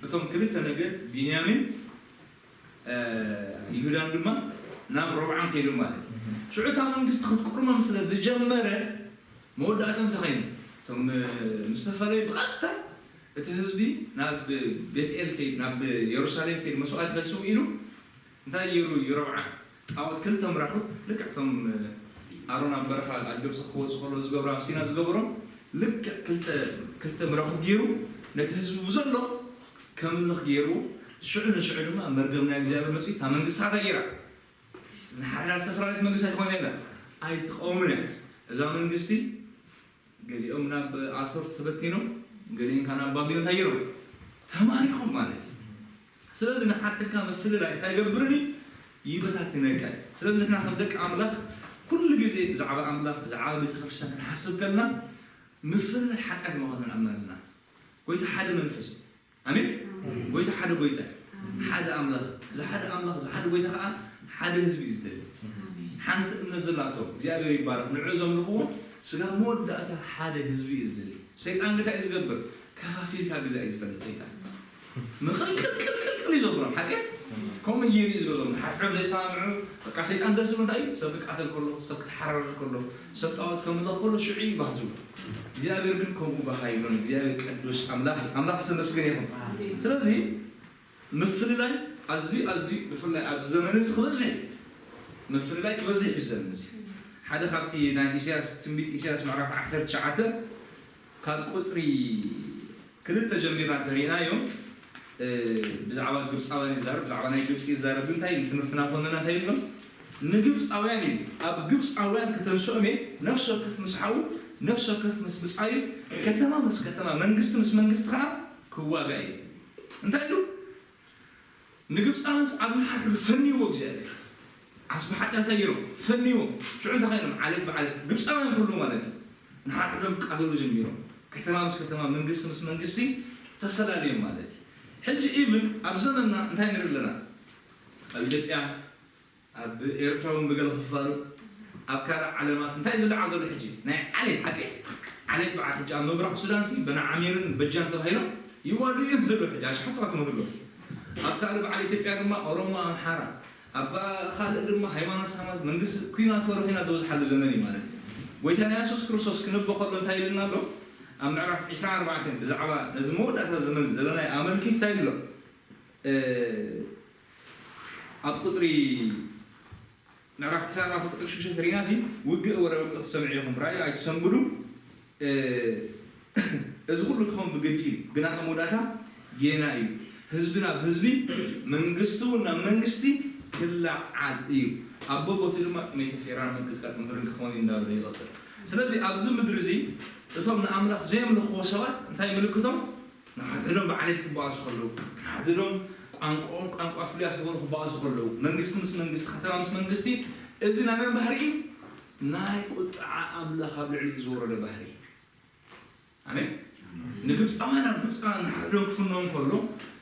እቶም ክልተ ነገድ ቢንያሚን፣ እ፣ ይሁዳን ድማ ናብ ሮብዓም ከይዶም ማለት እዩ። ሽዑ እታ መንግስቲ ክትቁርመም ስለ ዝጀመረ መወዳእቶም እንታይ ኾይኑ? እቶም፣ እ፣ ምስ ተፈለዩ ብቐጥታ እቲ ህዝቢ ናብ ቤትኤል ከይዱ፣ ናብ የሩሳሌም ከይዱ መስዋእቲ ከስውእ ኢሉ እንታይ ገይሩ? ይሮብዓም ጣዖት ክልተ ምራኹት ልክዕ እቶም ኣሮን ኣብ በረኻ ኣብ ግብፂ ክወፁ ከሎ ዝገብሮ ኣብ ሲና ዝገበሮም ልክዕ ክልተ ክልተ ምራኹት ገይሩ ነቲ ህዝቢ ብዘሎ ከምልኽ ገይሩ ሽዑ ንሽዑ ድማ መርገም ናይ እግዚኣብሔር መፂኡ እታ መንግስቲ ሃታ ገይራ ንሓዳ ዝተፈላለየት መንግስቲ ኣይትኾን የላ ኣይትቐውምን እያ እዛ መንግስቲ ገሊኦም ናብ ኣሶር ተበቲኖም፣ ገሊኦም ከዓ ናብ ባቢሎን እንታይ ገይሮም? ተማሪኾም ማለት እዩ። ስለዚ ንሓድሕድካ ምፍልላይ እንታይ ይገብርን እዩ? ይበታትነካ እዩ። ስለዚ ንሕና ከም ደቂ ኣምላኽ ኩሉ ግዜ ብዛዕባ ኣምላኽ፣ ብዛዕባ ቤተክርስትያን ክንሓስብ ከለና ምፍልላይ ሓጢኣት ምዃኑ ንኣምን ኣለና። ጎይታ ሓደ መንፈስ እዩ። ኣሜን። ኣሜን። ጎይታ ሓደ ጎይታ እዩ። ኣሜን። ሓደ ኣምላኽ፣ እዚ ሓደ ኣምላኽ፣ እዚ ሓደ ጎይታ ከዓ ሓደ ህዝቢ እዩ ዝደሊ። ኣሜን። ሓንቲ እምነት ዘላቶ እግዚኣብሔር ይባረክ። ንዑ ዘምልኽዎ ስጋ መወዳእታ ሓደ ህዝቢ እዩ ዝደሊ። ሰይጣን እንታይ እዩ ዝገብር? ከፋፊልካ ግዛ እዩ ዝፈልጥ ሰይጣን። ምቕልቅልቅልቅልቅል እዩ ዘብሎም። ሓቂ ከምኡ ገይሩ እዩ ዝገዞም። ሓድሕዶም ዘይሰማምዑ በቃ ሰይጣን ደስ ዝብሎ እንታይ እዩ? ሰብ ክቃተል ከሎ፣ ሰብ ክትሓራረድ ከሎ፣ ሰብ ጣዖት ከምልኽ ከሎ ሽዑ እዩ ባህ ዝብሎ። እግዚኣብሔር ግን ከምኡ ባህ ኣይብሎን። እግዚኣብሔር ቅዱስ ኣምላኽ እዩ። ኣምላኽ ዝተመስገነ ይኹን። ኣሜን። ስለዚ ምፍልላይ ኣዝዩ ኣዝዩ ብፍላይ ኣብዚ ዘመን እዚ ክበዝሕ እዩ። ምፍልላይ ክበዝሕ እዩ ዘመን እዚ። ሓደ ካብቲ ናይ ኢሳያስ ትንቢት ኢሳያስ ምዕራፍ ዓሰርተ ትሽዓተ ካብ ቁፅሪ ክልተ ጀሚርና እንተሪእናዮ እ፣ ብዛዕባ ግብፃውያን ይዛረብ፣ ብዛዕባ ናይ ግብፂ ይዛረብ። እንታይ ትምህርትና ኮነና እንታይ ይብሎ? ንግብፃውያን እዩ ኣብ ግብፃውያን ከተንስኦም እየ፣ ነፍሲ ወከፍ ምስ ሓዉ፣ ነፍሲ ወከፍ ምስ ብፃዩ፣ ከተማ ምስ ከተማ፣ መንግስቲ ምስ መንግስቲ ከዓ ክዋጋእ እዩ። እንታይ ኢሉ? ንግብፃውያን ኣብ ንሓድሕዱ ፈንይዎ እግዚኣብሔር ዓስቢ ሓጢኣት እንታይ ገይሮም? ፈንይዎም። ሽዑ እንታይ ኮይኖም? ዓሌት ብዓሌት ግብፃውያን ኩሉ ማለት እዩ። ንሓድሕዶም ቃተሉ ጀሚሮም። ከተማ ምስ ከተማ፣ መንግስቲ ምስ መንግስቲ ተፈላለዮም ማለት እዩ። ሕጂ ኢቭን ኣብ ዘመንና እንታይ ንርኢ ኣለና? ኣብ ኢትዮጵያ ኣብ ኤርትራ እውን ብገለ ክፋሉ ኣብ ካልእ ዓለማት እንታይ እዩ ዝለዓል ዘሎ ሕጂ? ናይ ዓሌት ሓቂ? ዓሌት በዓል ሕጂ ኣብ ምብራቕ ሱዳን ሲ በና ዓሚርን በጃን ተባሂሎም ይዋዱ እዮም ዘለዉ። ሕጂ ኣሽሓት ሰባት ይሞቱ ኣለዉ። ኣብ ካልእ በዓል ኢትዮጵያ ድማ ኦሮሞ፣ ኣምሓራ፣ ኣብ ካልእ ድማ ሃይማኖት ሃይማኖት መንግስቲ ኩናት ወረ ኩናት ዝበዝሓሉ ዘመን እዩ ማለት እዩ። ጎይታና የሱስ ክርስቶስ ክንበ ከሎ እንታይ ኢልና ኣሎ? ኣብ ምዕራፍ ዕስራን ኣርባዕተን ብዛዕባ ነዚ መወዳእታ ዘመን ዘለናይ ኣመልኪት እንታይ ኢሉ ኣሎ? ኣብ ቁፅሪ ምዕራፍ ዕስራን ኣርባዕተን ቁፅሪ ሽዱሽተ ተሪና ሲ ውግእ ወረ ውግእ ክትሰምዑ ኢኹም፣ ራእዩ ኣይትሰንብዱ። እዚ ኩሉ ክኸውን ብግዲ እዩ፣ ግና ከም ወዳእታ ጌና እዩ። ህዝቢ ናብ ህዝቢ፣ መንግስቲ እውን ናብ መንግስቲ ክለዓል እዩ። ኣብ በቦቱ ድማ ጥሜትን ፌራን ምንቅጥቃጥ ምድርን ክኸውን እዩ እንዳበለ ይቐፅል። ስለዚ ኣብዚ ምድሪ እዚ እቶም ንኣምላኽ ዘየምልኽዎ ሰባት እንታይ ምልክቶም? ንሓድሕዶም ብዓሌት ክበኣሱ ከለዉ፣ ንሓድሕዶም ቋንቋኦም ቋንቋ ፍሉያት ዝኾኑ ክበኣሱ ከለዉ፣ መንግስቲ ምስ መንግስቲ፣ ከተማ ምስ መንግስቲ፣ እዚ ናይ መን ባህሪ እዩ? ናይ ቁጥዓ ኣምላኽ ኣብ ልዕሊኡ ዝወረደ ባህሪ እዩ። ኣሜን። ንግብፃውያን ኣብ ግብፃውያን ንሓድሕዶም ክፍንዎም ከሎ፣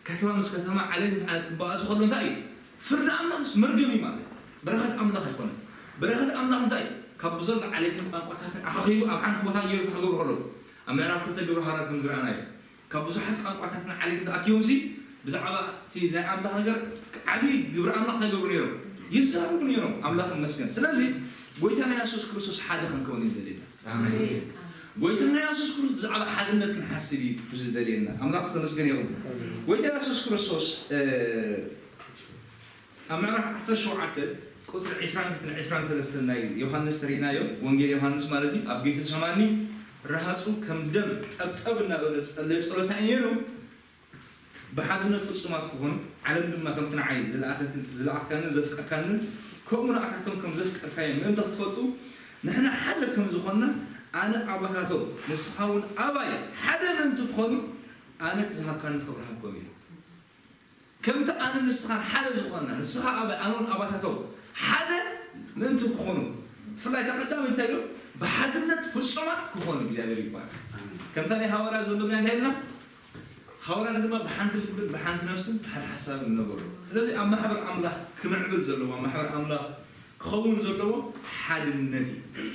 ከተማ ምስ ከተማ፣ ዓሌት ምስ ዓሌት ክበኣሱ ከሎ እንታይ እዩ? ፍርዲ ኣምላኽስ መርገም እዩ ማለት እዩ። በረኸት ኣምላኽ ኣይኮነን። በረኸት ኣምላኽ እንታይ እዩ? ካብ ብዘሎ ዓሌትን ቋንቋታትን ኣኻኺቡ ኣብ ሓንቲ ቦታ ገይሩ ክገብሩ ከለዉ፣ ኣብ ምዕራፍ ክልተ ግብረ ሃዋርያት ከም ዝረኣናዮ፣ ካብ ብዙሓት ቋንቋታትን ዓሌትን ተኣኪቦም ሲ ብዛዕባ እቲ ናይ ኣምላኽ ነገር ዓብዪ ግብሪ ኣምላኽ እንታይ ይገብሩ ነይሮም? ይዛረቡ ነይሮም። ኣምላኽ ይመስገን። ስለዚ ጎይታና የሱስ ክርስቶስ ሓደ ክንከውን እዩ ዝደልየና። ኣሜን። ጎይታና የሱስ ክርስቶስ ብዛዕባ ሓድነት ክንሓስብ እዩ ዝደልየና። ኣምላኽ ዝተመስገነ ይኹን። ጎይታ የሱስ ክርስቶስ እ፣ ኣብ ምዕራፍ ዓሰርተ ሸውዓተ ቁፅሪ ዕስራን ክልተን ዕስራን ሰለስተን ናይ ዮሃንስ ተሪእናዮ፣ ወንጌል ዮሃንስ ማለት እዩ። ኣብ ጌተሰማኒ ረሃፁ ከም ደም ጠብጠብ እናበለ ዝፀለየ ጸሎት እንታይ እዩ ነይሩ? ብሓድነት ፍጹማት ክኾኑ፣ ዓለም ድማ ከምቲ ንዓይ ዝለኣኸት-፣ ዝለኣኽካንን ዘፍቀርካንን ከምኡ ንኣኻቶም ከም ዘፍቀርካዮም ምእንቲ ክትፈልጡ፣ ንሕና ሓደ ከም ዝኾንና፣ ኣነ ኣባታቶም፣ ንስኻ እውን ኣባይ ሓደ ምእንቲ ትኾኑ፣ ኣነ እቲ ዝሃብካኒ ክብሪ ሃብኮም ኢሉ። ከምቲ ኣነ ንስኻን ሓደ ዝኾንና፣ ንስኻ ኣባይ ኣነ እውን ኣባታቶም ሓደ ምእንቲ ክኾኑ፣ ብፍላይ ተቐዳሚ እንታይ ኢሉ? ብሓድነት ፍጹማት ክኾኑ እግዚኣብሔር ይባረክ። ከምታ ናይ ሃዋርያ ዘሎና እንታይ ኢልና? ሃዋርያት ድማ ብሓንቲ ልብን ብሓንቲ ነፍስን ብሓደ ሓሳብን ነበሩ። ስለዚ ኣብ ማሕበር ኣምላኽ ክምዕብል ዘለዎ፣ ኣብ ማሕበር ኣምላኽ ክኸውን ዘለዎ ሓድነት እዩ።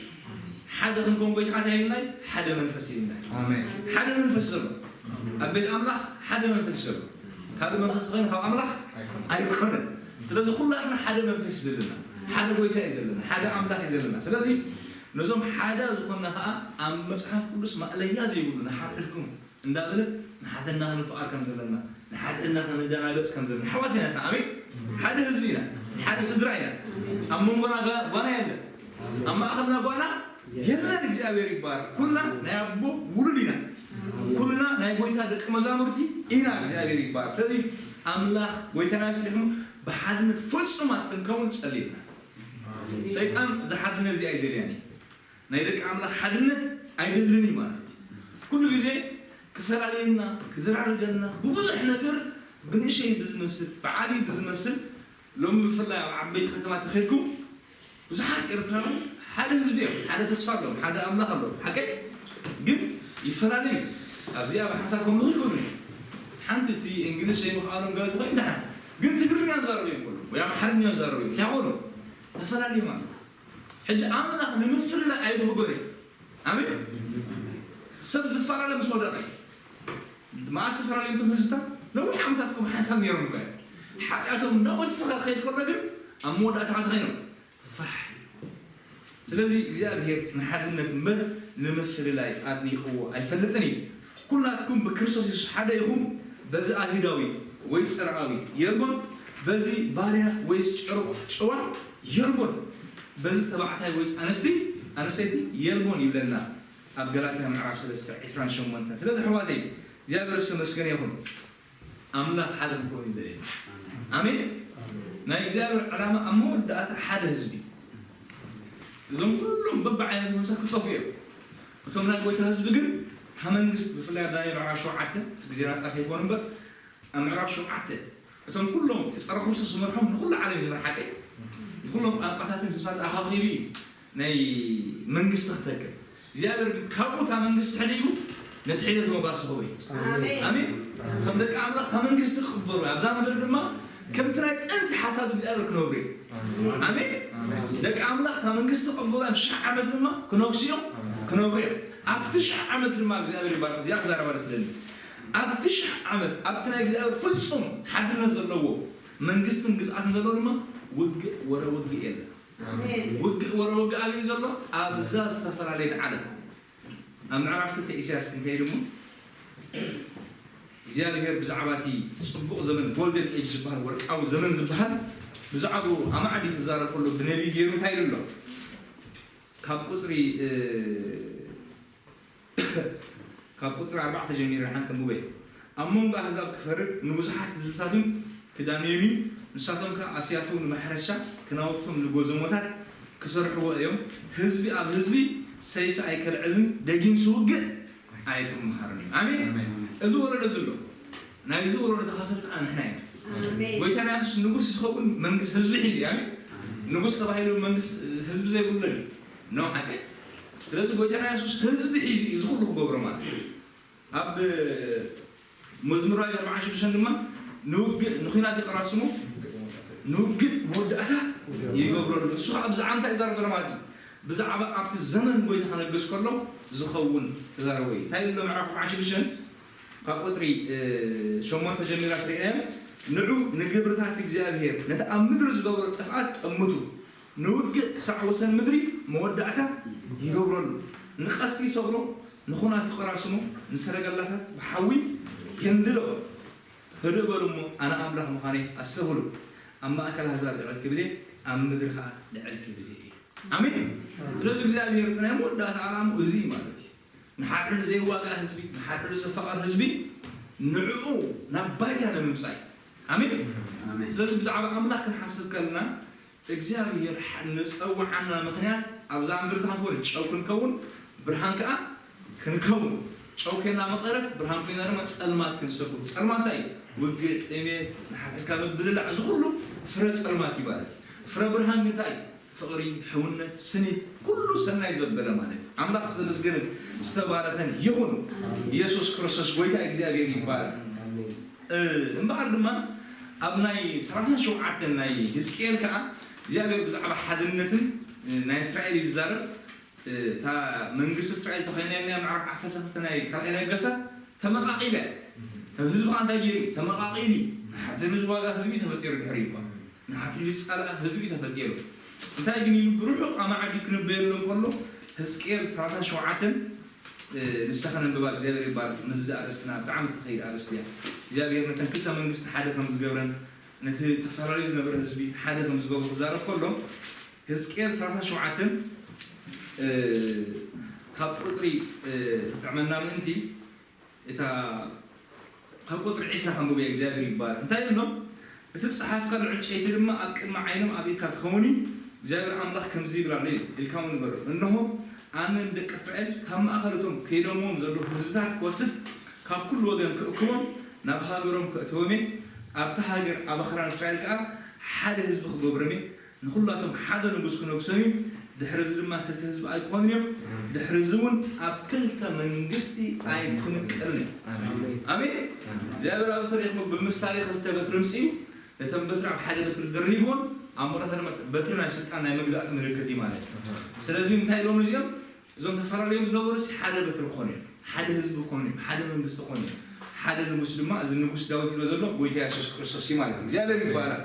ሓደ ክንከውን ጎይታ እንታይ ይብልና እዩ? ሓደ መንፈስ ይብልና እዩ። ኣሜን። ሓደ መንፈስ ዘሎ ኣብ ቤት ኣምላኽ ሓደ መንፈስ ዘሎ፣ ካልእ መንፈስ ዝኾነ ካብ ኣምላኽ ኣይኮነን። ኣይኮነን። ስለዚ ኩላትና ሓደ መንፈስ እዩ ዘለና፣ ሓደ ጎይታ እዩ ዘለና፣ ሓደ ኣምላኽ እዩ ዘለና። ስለዚ ነዞም ሓደ ዝኾንና ከዓ ኣብ መጽሓፍ ቅዱስ ማእለያ ዘይብሉ ንሓድሕድኩም እንዳበለ ንሓድሕድና ክንፍኣር ከም ዘለና፣ ንሓድሕድና ክንደናገጽ ከም ዘለና፣ ኣሕዋት ኢና። ኣሜን። ሓደ ህዝቢ ኢና፣ ሓደ ስድራ ኢና። ኣብ መንጎና ጋ-፣ ጓና የለን፣ ኣብ ማእኸልና ጓና የለን። እግዚኣብሔር ይባረክ። ኩልና ናይ ኣቦ ውሉድ ኢና። ኩልና ናይ ጎይታ ደቂ መዛሙርቲ ኢና። እግዚኣብሔር ይባረክ። ስለዚ ኣምላኽ ጎይታና ስሊሕሙ ብሓድነት ፍጹማት ክንከውን ጸሊልና። ሰይጣን እዚ ሓድነት እዚ ኣይደልያን እዩ። ናይ ደቂ ኣምላኽ ሓድነት ኣይደልን እዩ ማለት እዩ። ኩሉ ግዜ ክፈላለየና፣ ክዘራርገና፣ ብብዙሕ ነገር ብንእሸይ ብዝመስል፣ ብዓብዪ ብዝመስል፣ ሎሚ ብፍላይ ኣብ ዓበይቲ ከተማ ተኸድኩም ብዙሓት ኤርትራውያን ሓደ ህዝቢ እዮም፣ ሓደ ተስፋ ኣለዎም፣ ሓደ ኣምላኽ ኣለዎም። ሓቀይ ግን ይፈላለዩ። ኣብዚኣ ብሓሳብ ከምልኹ ይኽእሉ እዮም። ሓንቲ እቲ እንግሊዝ ዘይምኽኣሎም ገለ ትኾይን ደሓን፣ ግን ትግርኛ ዝዛረቡ እዮም፣ ወይ ኣምሓርኛ ዝዛረቡ እዮም። እንታይ ኾኑ? ተፈላለዩ ማለት። ሕጂ ኣምላኽ ንምፍልላይ ኣይብህጎን እዩ። ኣሜን። ሰብ ዝፈላለ ምስ ወደቐ እዩ። መኣስ ዝተፈላለዩ እቶም ህዝብታት ነዊሕ ዓመታት ከም ሓንሳብ ነይሮም እኮ እዮም። ሓጢኣቶም እናወሰኸ ክኸይድ ከሎ ግን ኣብ መወዳእታ እንታይ ኮይኖም? ፋሕ ኢሎም። ስለዚ እግዚኣብሔር ንሓድነት እምበር ንምፍልላይ ኣድኒቕዎ ኣይፈልጥን እዩ። ኩላትኩም ብክርስቶስ የሱስ ሓደ ኢኹም። በዚ ኣይሁዳዊ ወይ ጽርዓዊ የልቦን፣ በዚ ባርያ ወይ ጭር-፣ ጭዋ የልቦን፣ በዚ ተባዕታይ ወይ ኣንስቲ፣ ኣንስተይቲ የልቦን ይብለና ኣብ ገላትያ ምዕራፍ ሰለስተ ዕስራን ሸሞንተን። ስለዚ ኣሕዋተይ እግዚኣብሔር ዝተመስገነ ይኹን። ኣምላኽ ሓደ ክኸውን እዩ ዘድልየና። ኣሜን። ናይ እግዚኣብሔር ዕላማ ኣብ መወዳእታ ሓደ ህዝቢ እዩ። እዞም ኩሎም በብዓይነቱ ምሳት ክጠፉ እዮም። እቶም ናይ ጎይታ ህዝቢ ግን ካብ መንግስቲ፣ ብፍላይ ኣብ ዳንኤል ምዕራፍ ሸውዓተ፣ ምስ ግዜና ጻፊ ይኮኑ እምበር፣ ኣብ ምዕራፍ ሸውዓተ እቶም ኩሎም እቲ ጸረ ክርስቶስ ዝመርሖም ንኹሉ ዓለም እዩ ዝመርሓ፣ ሓቀይ? ንኹሎም ቋንቋታትን ህዝባትን ኣኻኺቡ እዩ ናይ መንግስቲ ክተክል። እግዚኣብሔር ግን ካብኡ እታ መንግስቲ ሕዲጉ ነቲ ሒደት መባሲ ክህቦ እዩ። ኣሜን። ኣሜን። ከም ደቂ ኣምላኽ ካብ መንግስቲ ክቕበሉ፣ ኣብዛ ምድሪ ድማ ከምቲ ናይ ጥንቲ ሓሳብ እግዚኣብሔር ክነብሩ እዮም። ኣሜን። ደቂ ኣምላኽ ካብ መንግስቲ ቅቡላን ሽሕ ዓመት ድማ ክነግሱ እዮም፣ ክነብሩ እዮም። ኣብቲ ሽሕ ዓመት ድማ እግዚኣብሔር ይባርክ። እዚኣ ክዛረባ ደስ ዝለኒ። ኣብቲ ሽሕ ዓመት ኣብቲ ናይ እግዚኣብሔር ፍጹም ሓድነት ዘለዎ መንግስትን ግዝኣትን ዘለዎ ድማ ውግእ ወረ ውግእ የለን። ውግእ ወረ ውግእ ኣበይ ዘሎ? ኣብዛ ዝተፈላለየት ዓለም። ኣብ ምዕራፍ ክልተ ኢሳያስ ክንከይድ እሞ እግዚኣብሔር ብዛዕባ እቲ ጽቡቕ ዘመን፣ ጎልደን ኤጅ ዝበሃል፣ ወርቃዊ ዘመን ዝበሃል፣ ብዛዕባኡ ኣማዕዲ ክዛረብ ከሎ ብነቢይ ገይሩ እንታይ ኢሉ ኣሎ? ካብ ቁጽሪ ካብ ቁጽሪ ኣርባዕተ ጀሚረ ሓን ከንብበ። ኣብ መንጎ ኣህዛብ ክፈርድ ንብዙሓት ህዝብታት እውን ክዳንዮም እዩ። ንሳቶም ከኣ ኣስያፎም ንማሕረሻ፣ ክናውቶም ንጎዘሞታት ክሰርሕዎ እዮም። ህዝቢ ኣብ ህዝቢ ሰይፊ ኣይከልዕልን፣ ደጊምሲ ውግእ ኣይክምሃርን እዩ። ኣሜን። ኣሜን። እዚ ወለዶ ዘሎ ናይዚ ወለዶ ተኻፈልቲ ከኣ ንሕና ኢና። ኣሜን። ጎይታና የሱስ ንጉስ ዝኸውን መንግስቲ ህዝቢ ሒዙ እዩ። ኣሜን። ንጉስ ተባሂሉ መንግስቲ ህዝቢ ዘይብሉ ኣሎ። ኖ ሓቂ። ስለዚ ጎይታና የሱስ ህዝቢ ሒዙ እዩ እዚ ኩሉ ክገብሮ ማለት እዩ። ኣብ መዝሙር ኣርባዓን ሽዱሽተን ድማ ንውግእ ንኹናት ይቐራስሙ፣ ንውግእ መወዳእታ ይገብረሉ። እሱ ከዓ ብዛዕባ እንታይ ይዛረብ ዘሎ ማለት እዩ? ብዛዕባ ኣብቲ ዘመን ጎይታ ከነግስ ከሎ ዝኸውን ተዛረቦ እዩ። እንታይ ኢሉ ኣሎ? ምዕራፍ ኣርባዓን ሽዱሽተን ካብ ቁፅሪ ሸሞንተ ጀሚራ ትርእዮም። ንዑ ንግብርታት እግዚኣብሔር ነቲ ኣብ ምድሪ ዝገብሮ ጥፍኣት ጠምቱ። ንውግእ ክሳዕ ወሰን ምድሪ መወዳእታ ይገብረሉ። ንቐስቲ ይሰብሮ፣ ንኹናት ይቆራስሞ፣ ንሰረገላታት ብሓዊ የንድዶ። ህድእ በሉ እሞ ኣነ ኣምላኽ ምዃነይ ኣስተብህሉ። ኣብ ማእከል ኣህዛብ ልዕል ክብል እየ፣ ኣብ ምድሪ ኸኣ ልዕል ክብል እየ። ኣሜን። ስለዚ እግዚኣብሔር እቲ ናይ መወዳእታ ዓላምኡ እዚ እዩ ማለት እዩ። ንሓድሕዱ ዘይዋጋእ ህዝቢ፣ ንሓድሕዱ ዘፋቐር ህዝቢ ንዕኡ ናብ ባይታ ንምምጻእ እዩ። ኣሜን። ኣሜን። ስለዚ ብዛዕባ ኣምላኽ ክንሓስብ ከለና እግዚኣብሔር ንፀውዓና ምኽንያት ኣብዛ ምድሪ እንታይ ክንከውን? ጨው ክንከውን፣ ብርሃን ከዓ ክንከውን። ጨው ኮይና መቐረት፣ ብርሃን ኮይና ድማ ፀልማት ክንሰፍሩ። ፀልማት እንታይ እዩ? ውግእ፣ ጥሜት፣ ንሓድሕድካ ምብልላዕ፣ እዚ ኩሉ ፍረ ፀልማት እዩ ማለት እዩ። ፍረ ብርሃን ግን እንታይ እዩ? ፍቕሪ፣ ሕውነት፣ ስኒት፣ ኩሉ ሰናይ ዘበለ ማለት እዩ። ኣምላኽ ዝተመስገነን ዝተባረኸን ይኹን። ኢየሱስ ክርስቶስ ጎይታ እግዚኣብሔር ይባረኽ። እ፣ እምበኣር ድማ ኣብ ናይ ሰላሳን ሸውዓተን ናይ ህዝቅኤል ከዓ እግዚኣብሔር ብዛዕባ ሓድነትን፣ እ፣ ናይ እስራኤል ይዛረብ። እ፣ እታ መንግስቲ እስራኤል ተኾይና ምዕራፍ ዓሰርተ ክልተ ናይ ካልኣይ ነገስታት ተመቓቒለ። ህዝቢ ከዓ እንታይ ገይሩ? ተመቓቒሉ። ንሓድሕዱ ዝዋጋ ህዝቢ ተፈጢሩ ድሕሪ ይባል። ንሓድሕዱ ዝጸልኣ ህዝቢ ተፈጢሩ። እንታይ ግን ኢሉ ብርሑቕ ኣማዕዲ ክንበየሎም ከሎ ህዝቅኤል ሰላሳን ሸውዓተን፣ እ፣ ንስኻ ነንብባ እግዚኣብሔር ይባረክ። ምስዚ ኣርእስትና ብጣዕሚ ተኸይድ ኣርእስቲ እያ። እግዚኣብሔር ነተን ክልተ መንግስቲ ሓደ ከም ዝገብረን ነቲ ተፈላለዩ ዝነበረ ህዝቢ ሓደ ከም ዝገብሮ ክዛረብ ከሎ ህዝቅኤል ሰላሳን ሸውዓተን፣ እ፣ ካብ ቁፅሪ፣ እ፣ ጥዕመና ምእንቲ እታ ካብ ቁፅሪ ዒስራ ከንብብ እየ፣ እግዚኣብሔር ይባረክ። እንታይ ኢሉ ኣሎ? እቲ ዝጸሓፍካሉ ዕንጨይቲ ድማ ኣብ ቅድሚ ዓይኖም ኣብ ኢድካ ክኸውን እዩ። እግዚኣብሔር ኣምላኽ ከምዚ ይብል ኣሎ ኢልካ እውን ንገሮ። እንሆ፣ ኣነ ንደቂ እስራኤል ካብ ማእከል እቶም ከይዶምዎም ዘለዉ ህዝብታት ክወስድ፣ ካብ ኩሉ ወገን ክእክቦም፣ ናብ ሃገሮም ከእትዎም እየ። ኣብታ ሃገር ኣብ ኣኽራን እስራኤል ከኣ ሓደ ህዝቢ ክገብሮም እየ። ንኹላቶም ሓደ ንጉስ ክነግሶም እዩ። ድሕሪ እዚ ድማ ክልተ ህዝቢ ኣይክኾኑን እዮም። ድሕሪ እዚ እውን ኣብ ክልተ መንግስቲ ኣይክምቀልን እዩ። ኣሜን። ኣሜን። እግዚኣብሔር ኣብዚ ተሪኽሞ ብምሳሌ ክልተ በትሪ ምጽኡ፣ ነተን በትሪ ኣብ ሓደ በትሪ ደሪብዎን ኣብ መወዳእታ ድማ በትሪ ናይ ስልጣን ናይ መግዛእቲ ምልክት እዩ ማለት እዩ። ስለዚ እንታይ ኢሎም እዚኦም? እዞም ተፈላለዮም ዝነበሩ ሲ ሓደ በትሪ ክኾኑ እዮም፣ ሓደ ህዝቢ ክኾኑ እዮም፣ ሓደ መንግስቲ ክኾኑ እዮም። ሓደ ንጉስ ድማ፣ እዚ ንጉስ ዳዊት ኢሎ ዘሎ ጎይታ የሱስ ክርስቶስ እዩ ማለት እዩ። እግዚኣብሔር ይባረክ።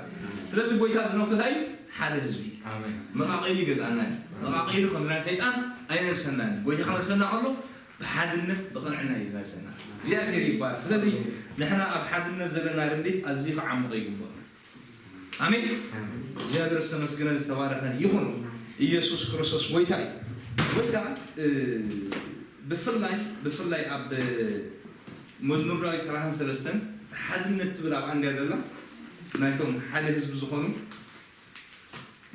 ስለዚ ጎይታ ዝነግሶ እንታይ እዩ? ሓደ ህዝቢ። ኣሜን። መቃቂሉ ይገዝኣና እዩ። መቃቂሉ ከምዚ ናይ ሰይጣን ኣይነግሰናን እዩ። ጎይታ ከነግሰና ከሎ ብሓድነት ብቕንዕና እዩ ዝነግሰና። እግዚኣብሔር ይባረክ። ስለዚ ንሕና ኣብ ሓድነት ዘለና ርድኢት ኣዝዩ ክዓምቕ ይግባእ። ኣሜን። ኣሜን። እግዚኣብሔር ዝተመስገነን ዝተባረኸን ይኹን። ኢየሱስ ክርስቶስ ጎይታ እዩ። ጎይታ፣ እ፣ ብፍላይ፣ ብፍላይ ኣብ መዝሙር ዳዊት ሰላሳን ሰለስተን ሓድነት ትብል ኣብ ኣንድያ ዘላ ናይቶም ሓደ ህዝቢ ዝኾኑ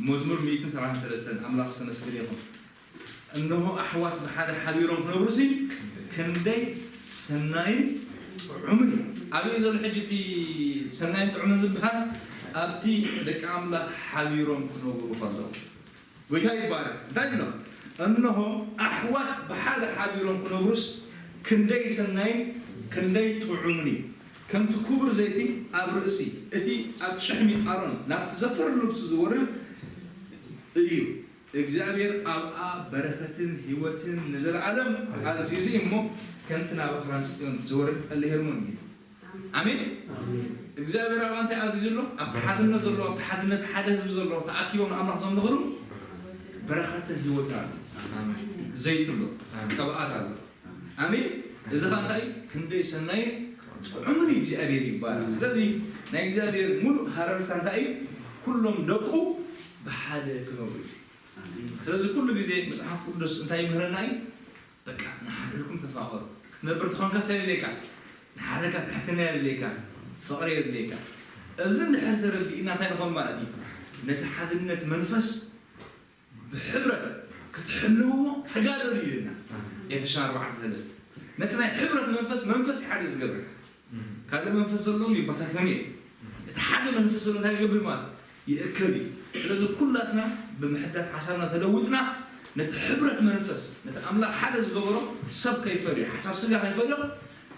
መዝሙር ሚእትን ሰላሳን ሰለስተን ኣምላኽ ዝተመስገነ ይኹን። እነሆ ኣሕዋት ብሓደ ሓቢሮም ክነብሩሲ ክንደይ ሰናይን ጥዑምን እዩ። ኣበይ ዘሎ ሕጂ እቲ ሰናይን ጥዑምን ዝበሃል? ኣብቲ ደቂ ኣምላኽ ሓቢሮም ክነብሩ ከለዉ። ጎይታ ይባረክ። እንታይ ኢሎም? እነሆ ኣሕዋት ብሓደ ሓቢሮም ክነብሩስ ክንደይ ሰናይን ክንደይ ጥዑምን እዩ። ከምቲ ክቡር ዘይቲ ኣብ ርእሲ እቲ ኣብ ጭሕሚ ኣሮን ናብቲ ዘፈር ልብሱ ዝወርድ እዩ። እግዚኣብሔር ኣብኣ በረኸትን ህይወትን ንዘለኣለም ኣዚዙ እዩ እሞ፣ ከምቲ ናብ ኣኽራን ጽዮን ዝወርድ ጠሊ ሄርሞን እዩ። ኣሜን። እግዚኣብሔር ኣብኣ እንታይ ኣዚዙ ኣሎ? ኣብቲ ሓድነት ዘሎ፣ ኣብቲ ሓድነት ሓደ ህዝቢ ዘሎ፣ ተኣኪቦም ንኣምላኽ ዘምልኽሉ በረኸትን ህይወትን ኣሎ። ዘይቲ ኣሎ፣ ቅብኣት ኣሎ። ኣሜን። እዚ ኸዓ እንታይ እዩ? ክንደይ ሰናይን ጥዑምን እዩ። እግዚኣብሔር ይባረክ። ስለዚ ናይ እግዚኣብሔር ሙሉእ ሃረርታ እንታይ እዩ? ኩሎም ደቁ ብሓደ ክነብሩ እዩ። ስለዚ ኩሉ ግዜ መጽሓፍ ቅዱስ እንታይ ይምህረና እዩ? በቃ ንሓድሕድኩም ተፋቐሩ። ክትነብር ተኾንካ እንታይ የድልየካ? ንሓደካ ትሕትና የድልየካ፣ ፍቕሪ የድልየካ። እዚ እንድሕር ተረዲእና እንታይ ንኾን ማለት እዩ? ነቲ ሓድነት መንፈስ ብሕብረት ክትሕልውዎ ተጋደሉ ይብለና ኤፌሶን ኣርባዕተ ሰለስተ። ነቲ ናይ ሕብረት መንፈስ መንፈስ እዩ ሓደ ዝገብረካ። ካልእ መንፈስ ዘለዎም ይበታተኑ እዮም። እቲ ሓደ መንፈስ ዘሎ እንታይ ይገብር ማለት ይእከብ እዩ። ስለዚ ኩላትና ብምሕዳት ሓሳብና ተለውጥና ነቲ ሕብረት መንፈስ፣ ነቲ ኣምላኽ ሓደ ዝገበሮ ሰብ ከይፈልዮ፣ ሓሳብ ስጋ ከይፈልዮ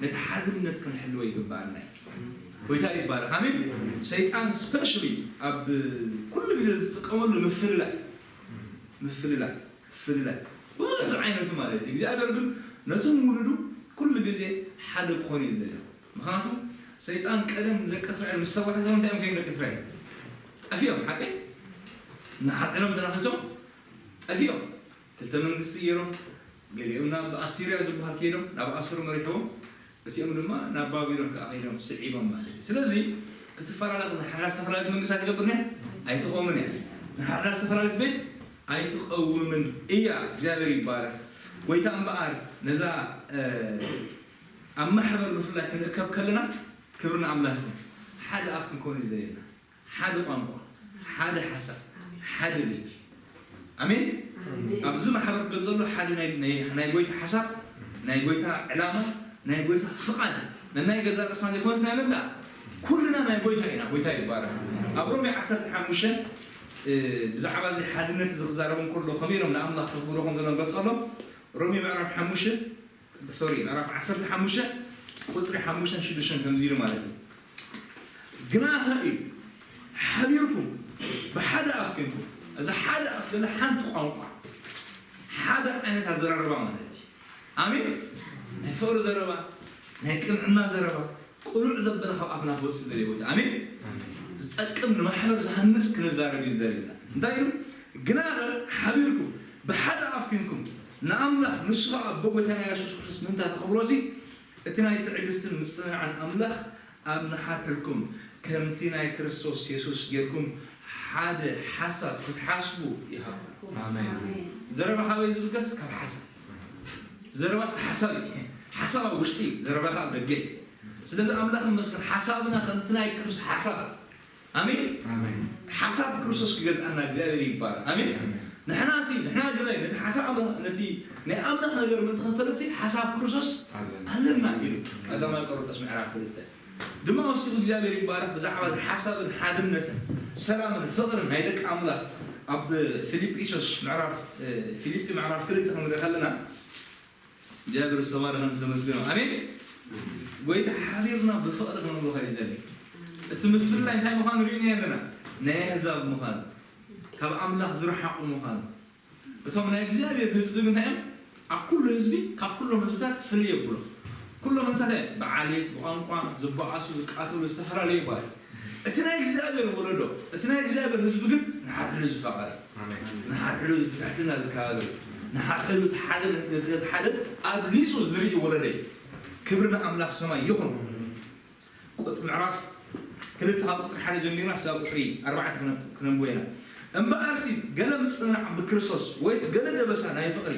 ነቲ ሓድነት ክንሕልዎ ይግባኣና እዩ። ጎይታ ይባረክ። ኣሜን። ሰይጣን ስፔሻሊ ኣብ ኩሉ ግዜ ዝጥቀመሉ ምፍልላይ፣ ምፍልላይ፣ ምፍልላይ ብዙሕ ዝዓይነቱ ማለት እዩ። እግዚኣብሔር ግን ነቶም ውሉዱ ኩሉ ግዜ ሓደ ክኾኑ እዩ ዝደልዮ። ምኽንያቱ ሰይጣን ቀደም ንደቂ እስራኤል ምስ ተዋሕዶም እንታይ እዮም ከይኑ ደቂ እስራኤል ጠፊኦም፣ ሓቀይ ንሓድሕዶም ተናኺሶም ጠፊኦም። ክልተ መንግስቲ ገይሮም፣ ገሊኦም ናብ ኣሲርያ ዝበሃል ከይዶም፣ ናብ ኣሱር መሪሕዎም፣ እቲኦም ድማ ናብ ባቢሎን ከኣ ከይዶም ስዒቦም ማለት እዩ። ስለዚ ክትፈላለ ንሓድራ ዝተፈላለየ መንግስቲ ኣይትገብርን እያ፣ ኣይትቆምን እያ። ንሓድራ ዝተፈላለየ ቤት ኣይትቀውምን እያ። እግዚኣብሔር ይባረክ። ጎይታ እምበኣር ነዛ ኣብ ማሕበር ብፍላይ ክንእከብ ከለና ክብሪ ንኣምላኽ ይኹን። ሓደ ኣፍ ክንከውን እዩ ዝደልየና። ሓደ ቋንቋ፣ ሓደ ሓሳብ፣ ሓደ ልቢ። ኣሜን። ኣብዚ ማሕበር ዘሎ ሓደ ናይ ናይ ናይ ጎይታ ሓሳብ፣ ናይ ጎይታ ዕላማ፣ ናይ ጎይታ ፍቓድ፣ ነናይ ገዛ ርእስና ዘይኮነስ ናይ መን ደኣ? ኩልና ናይ ጎይታ ኢና። ጎይታ ይባረክ። ኣብ ሮሜ ዓሰርተ ሓሙሽተ ብዛዕባ እዚ ሓድነት እዚ ክዛረቡ እንከሎ ከመይ ኢሎም ንኣምላኽ ከኽብሩ ከም ዘለዎም ገልጸሎም። ሮሜ ምዕራፍ ሓሙሽተ ሶሪ ምዕራፍ ዓሰርተ ሓሙሽተ ቁጽሪ ሓሙሽተን ሽዱሽተን ከምዚ ኢሉ ማለት እዩ። ግናኸ እዩ ሓቢርኩም ብሓደ ኣፍ ኮይንኩም፣ እዚ ሓደ ኣፍ ገለ ሓንቲ ቋንቋ፣ ሓደ ዓይነት ኣዘራርባ ማለት እዩ። ኣሜን። ናይ ፍቕሪ ዘረባ፣ ናይ ቅንዕና ዘረባ፣ ቅኑዕ ዘበለ ካብ ኣፍና ክወፅእ ዝደልዮ ቦታ። ኣሜን። ዝጠቅም ንማሕበር ዝሃንፅ ክንዛረብ እዩ ዝደልየና። እንታይ ኢሉ? ግናኸ ሓቢርኩም ብሓደ ኣፍ ኮይንኩም ንኣምላኽ ንሱ ኸዓ ኣቦ ጎይታና የሱስ ክርስቶስ ምእንታ ተኸብሮ እዚ እቲ ናይ ትዕግስትን ምጽንናዕን ኣምላኽ ኣብ ንሓድሕድኩም ከምቲ ናይ ክርስቶስ የሱስ ጌርኩም ሓደ ሓሳብ ክትሓስቡ ይሃብኩም። ኣሜን። ኣሜን። ዘረባ ካበይ ዝብገስ? ካብ ሓሳብ። ዘረባስ ሓሳብ እዩ። ሓሳብ ኣብ ውሽጢ እዩ፣ ዘረባ ከኣ ኣብ ደገ እዩ። ስለዚ ኣምላኽ ይመስገን፣ ሓሳብና ከምቲ ናይ ክርስቶስ ሓሳብ። ኣሜን። ኣሜን። ሓሳብ ክርስቶስ ክገዝኣና እግዚኣብሔር ይባረክ። ኣሜን። ኣሜን። ንሕና ሲ ንሕና ግናይ ነቲ ሓሳብ ኣምላኽ፣ ነቲ ናይ ኣምላኽ ነገር ምእንቲ ክንፈልጥ ሲ ሓሳብ ክርስቶስ ኣለና። ኣለና ኢሉ ቀዳማይ ቆሮንቶስ ምዕራፍ ክልተ። ድማ ወሲኹ እግዚኣብሔር ይባረክ ብዛዕባ እዚ ሓሳብን ሓድነትን ሰላምን ፍቕርን ናይ ደቂ ኣምላኽ ኣብ ፊልጵስዩስ ምዕራፍ፣ ፊልጲ ምዕራፍ ክልተ ክንርኢ ከለና እግዚኣብሔር ዝተባረኸን ዝተመስገነ። ኣሜን። ጎይታ ሓቢርና ብፍቕሪ ክንምልኾ እዩ ዝደሊ። እቲ ምፍልላይ እንታይ ምዃኑ ርኢና ኣለና። ናይ ኣህዛብ ምዃኑ፣ ካብ ኣምላኽ ዝረሓቑ ምዃኑ። እቶም ናይ እግዚኣብሔር ህዝቢ ግን እንታይ እዮም? ኣብ ኩሉ ህዝቢ፣ ካብ ኩሎም ህዝብታት ፍልይ የብሎም። ኩሎም ህዝብታት እዮም ብዓሌት፣ ብቋንቋ ዝበኣሱ፣ ዝቃተሉ፣ ዝተፈላለዩ ይባል። እቲ ናይ እግዚኣብሔር ወለዶ፣ እቲ ናይ እግዚኣብሔር ህዝቢ ግን ንሓድሕዱ ዝፋቐር፣ ኣሜን። ንሓድሕዱ ብትሕትና ዝከባበር፣ ንሓድሕዱ እቲ ሓደ ነቲ ሓደ ኣብሊጹ ዝርኢ ወለዶ እዩ። ክብሪ ንኣምላኽ ሰማይ ይኹን። ቁጽ-፣ ምዕራፍ ክልተ ካብ ቁጽሪ ሓደ ጀሚርና እስካብ ቁጽሪ ኣርባዕተ ክነ-፣ ክነንብቦ ኢና። እምበኣርሲ ገለ ምጽንናዕ ብክርስቶስ፣ ወይስ ገለ ደበሳ ናይ ፍቕሪ፣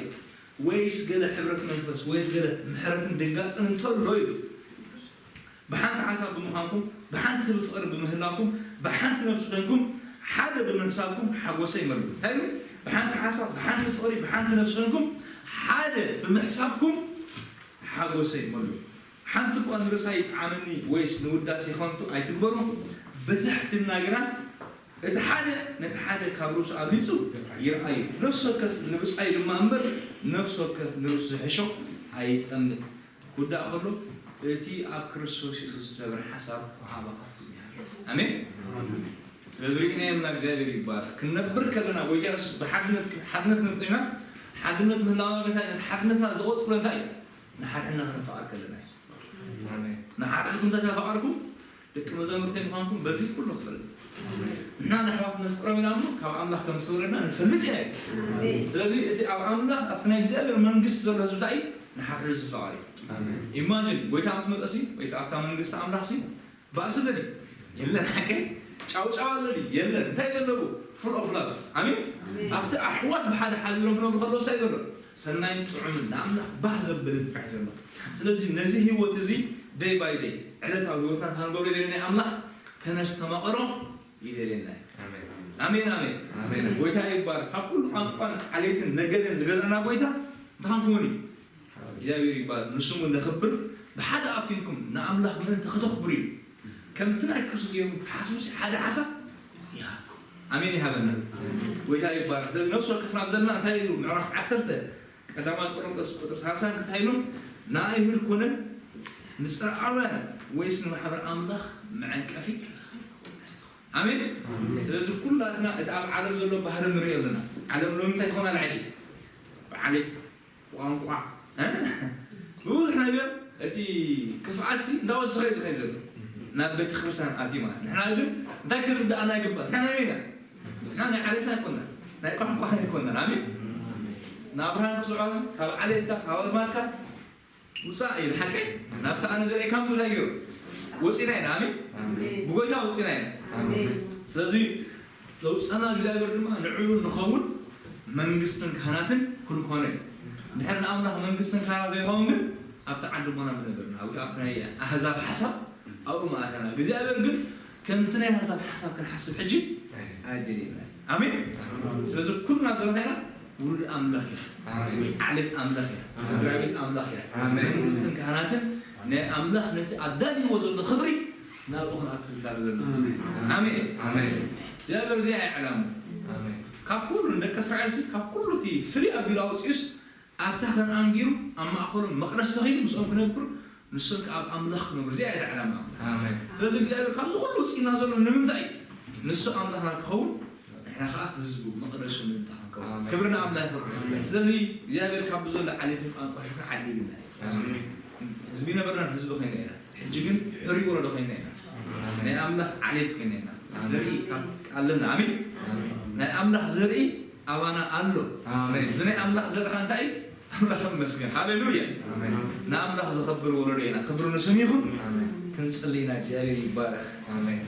ወይስ ገለ ሕብረት መንፈስ፣ ወይስ ገለ ምሕረትን ድንጋጽን እንተሎ እዩ። ብሓንቲ ሓሳብ ብምዃንኩም፣ ብሓንቲ ብፍቕሪ ብምህላውኩም፣ ብሓንቲ ነፍሲ ኮይንኩም፣ ሓደ ብምሕሳብኩም ሓጎሰይ መሉ። እንታይ ኢሉ? ብሓንቲ ሓሳብ፣ ብሓንቲ ፍቕሪ፣ ብሓንቲ ነፍሲ ኮይንኩም፣ ሓደ ብምሕሳብኩም ሓጎሰይ መሉ። ሓንቲ እኳ ንርእሳ ይጥዓመኒ ወይስ ንውዳሴ ከንቱ ኣይትግበሩ። ብትሕትና ግና እቲ ሓደ ነቲ ሓደ ካብ ርእሱ ኣብሊጹ ይርኣዩ። ነፍሲ ወከፍ ንብጻዩ ድማ እምበር፣ ነፍሲ ወከፍ ንርእሱ ዝሕሾ ኣይጠምት። ክውዳእ ከሎ እቲ ኣብ ክርስቶስ የሱስ ዝነበረ ሓሳብ ኣባኻትኩም ይሃሉ። ኣሜን። ስለዚ ርኢናዮ እና እግዚኣብሔር ይባረክ። ክንነብር ከለና ጎይታ የሱስ ብሓድነት ሓድነት ንጥዕና ሓድነት ምህላው እንታይ ነቲ ሓድነትና ዝቆጽሎ እንታይ እዩ? ንሓድሕድና ክንፋቐር ከለና እዩ። ኣሜን። ንሓድሕድኩም እንተተፋቐርኩም ደቂ መዛሙርተይ ምዃንኩም በዚ ኩሉ ክፈልጥ። ንሕና ንኣሕዋት ነፍቅሮም ኢና እሞ ካብ ኣምላኽ ከም ዝተወለድና ንፈልጥ ኢና። ኣሜን። ስለዚ እቲ ኣብ ኣምላኽ ኣብቲ ናይ እግዚኣብሔር መንግስቲ ዘሎ ህዝቢ እንታይ እዩ? ንሓድሕዱ ዝፋቐር እዩ። ኣሜን። ኢማጂን ጎይታ ምስ መጠሲ ወይ ከዓ ኣብታ መንግስቲ ኣምላኽ ሲ ባእሲ ኣሎ ድዩ? የለን። ሓቀይ ጫውጫው ኣሎ ድዩ? የለን። እንታይ ዘለዎ? Full of love። ኣሜን። ኣሜን። ኣብቲ ኣሕዋት ብሓደ ሓቢሮም ክነብሩ ከለዉ እንታይ ዘሎ? ሰናይን ጥዑምን ንኣምላኽ ባህ ዘብልን ጥራሕ ዘሎ። ስለዚ ነዚ ህይወት እዚ day by day ዕለታዊ ህይወትና ክንገብሮ ዘለና ኣምላኽ ከነስተማቐሮ ይደልየና እዩ። ኣሜን። ኣሜን ኣሜን። ኣሜን። ጎይታ ይባረክ። ካብ ኩሉ ቋንቋን ዓሌትን ነገድን ዝገዛእና ጎይታ እንታይ ክንከውን እዩ? እግዚኣብሔር ይባረክ። ንስሙ ነኽብር። ብሓደ ኣፍ ኮይንኩም ንኣምላኽ ምእንቲ ከተኽብሩ እዩ። ከምቲ ናይ ክርስቶስ ጌርኩም ትሓስቡ ሲ ሓደ ሓሳብ ይሃብኩም። ኣሜን ይሃበና። ጎይታ ይባረክ። ስለዚ ነፍሲ ወከፍና ኣብ ዘለና እንታይ ኢሉ ምዕራፍ ዓሰርተ ቀዳማይ ቆሮንቶስ ቁጥሪ ሰላሳ እንታይ ኢሉ? ንኣይሁድ ኮነ ንጽርዓውያን ወይስ ንማሕበር ኣምላኽ መዐንቀፊ? ኣሜን። ኣሜን። ስለዚ ኩላትና እቲ ኣብ ዓለም ዘሎ ባህሪ ንሪኦ ኣለና። ዓለም ሎሚ እንታይ ትኾን ኣላ ሕጂ? ብዓሌት፣ ብቋንቋ፣ እ? ብብዙሕ ነገር እቲ ክፍኣት ሲ እንዳወሰኸ እዩ ዝኸይድ ዘሎ። ናብ ቤተ ክርስቲያን ኣትዩ ማለት። ንሕና ግን እንታይ ክርዳእና ይግባእ? ንሕና ናይ መን ኢና? ንሕና ናይ ዓሌት ኣይኮንና። ናይ ቋንቋ ኣይኮንና። ኣሜን። ንኣብርሃም ክስዖ ካብ ዓሌትካ ካብ ኣዝማድካ ውፃእ ኢሉ ሓቀይ ናብቲ ኣነ ዘርኤካ ምድር እንታይ ገይሩ? ወፂና ኢና። ኣሜን። ኣሜን። ብጎይታ ወፂና ኢና። ኣሜን። ስለዚ ዘውፀና እግዚኣብሔር ድማ ንዕኡ ንኸውን መንግስትን ካህናትን ክንኮነ እዩ። ድሕሪ ንኣምላኽ መንግስትን ካህናት ዘይኸውን ግን ኣብቲ ዓዲ ቦና ምነበርና፣ ኣብ ኣብቲ ናይ ኣህዛብ ሓሳብ ኣብኡ መኣተና። እግዚኣብሔር ግን ከምቲ ናይ ኣህዛብ ሓሳብ ክንሓስብ ሕጂ ኣይደልየና። ኣሜን። ኣሜን። ስለዚ ኩልና ዘለና ውሉድ ኣምላኽ ኢና። ኣሜን። ዓሌት ኣምላኽ ኢና። ኣሜን። ስድራ ቤት ኣምላኽ ኢና። ኣሜን። መንግስትን ካህናትን ናይ ኣምላኽ ነቲ ኣዳልይዎ ዘሎ ክብሪ ናብኡ ክንኣቱ ይዳሎ ዘሎ። ኣሜን። ኣሜን። ኣሜን። እግዚኣብሔር እዚኣ እያ ዕላምኡ። ኣሜን። ካብ ኩሉ ንደቂ እስራኤል ሲ ካብ ኩሉ እቲ ፍልይ ኣቢሉ ኣውፂኡስ ኣብታ ከነኣን ገይሩ ኣብ ማእኸሎም መቕደስ ተኺሉ ምስኦም ክነብር ንሶም ከኣ ኣብ ኣምላኽ ክነብሩ። እዚኣ እያ ዕላማ ኣምላኽ። ኣሜን። ስለዚ እግዚኣብሔር ካብዚ ኩሉ ውፅኢና ዘሎ ንምንታይ እዩ? ንሱ ኣምላኽና ክኸውን ንሕና ከኣ ህዝቡ መቕደሱ ምእንቲ ክንከውን። ኣሜን። ክብሪ ንኣምላኽ ይኹን። ኣሜን። ስለዚ እግዚኣብሔር ካብ ብዘሎ ዓሌትን ቋንቋ ይኹን ዓዲ ይግናይ። ኣሜን። ህዝቢ ነበርና ህዝቢ ኮይና ኢና። ሕጂ ግን ሕሩይ ወለዶ ኮይና ኢና። ኣሜን። ናይ ኣምላኽ ዓሌት ኮይና ኢና። ኣሜን። ዘርኢ ካብ ኣለና። ኣሜን። ኣሜን። ናይ ኣምላኽ ዘርኢ ኣባና ኣሎ። ኣሜን። እዚ ናይ ኣምላኽ ዘርኢ ከኣ እንታይ እዩ? ኣምላኽ ይመስገን። ሃሌሉያ። ኣሜን። ንኣምላኽ ዘኸብር ወለዶ ኢና። ክብሪ ንስሙ ይኹን። ኣሜን። ክንጽሊ ኢና። እግዚኣብሔር ይባረኽ። ኣሜን።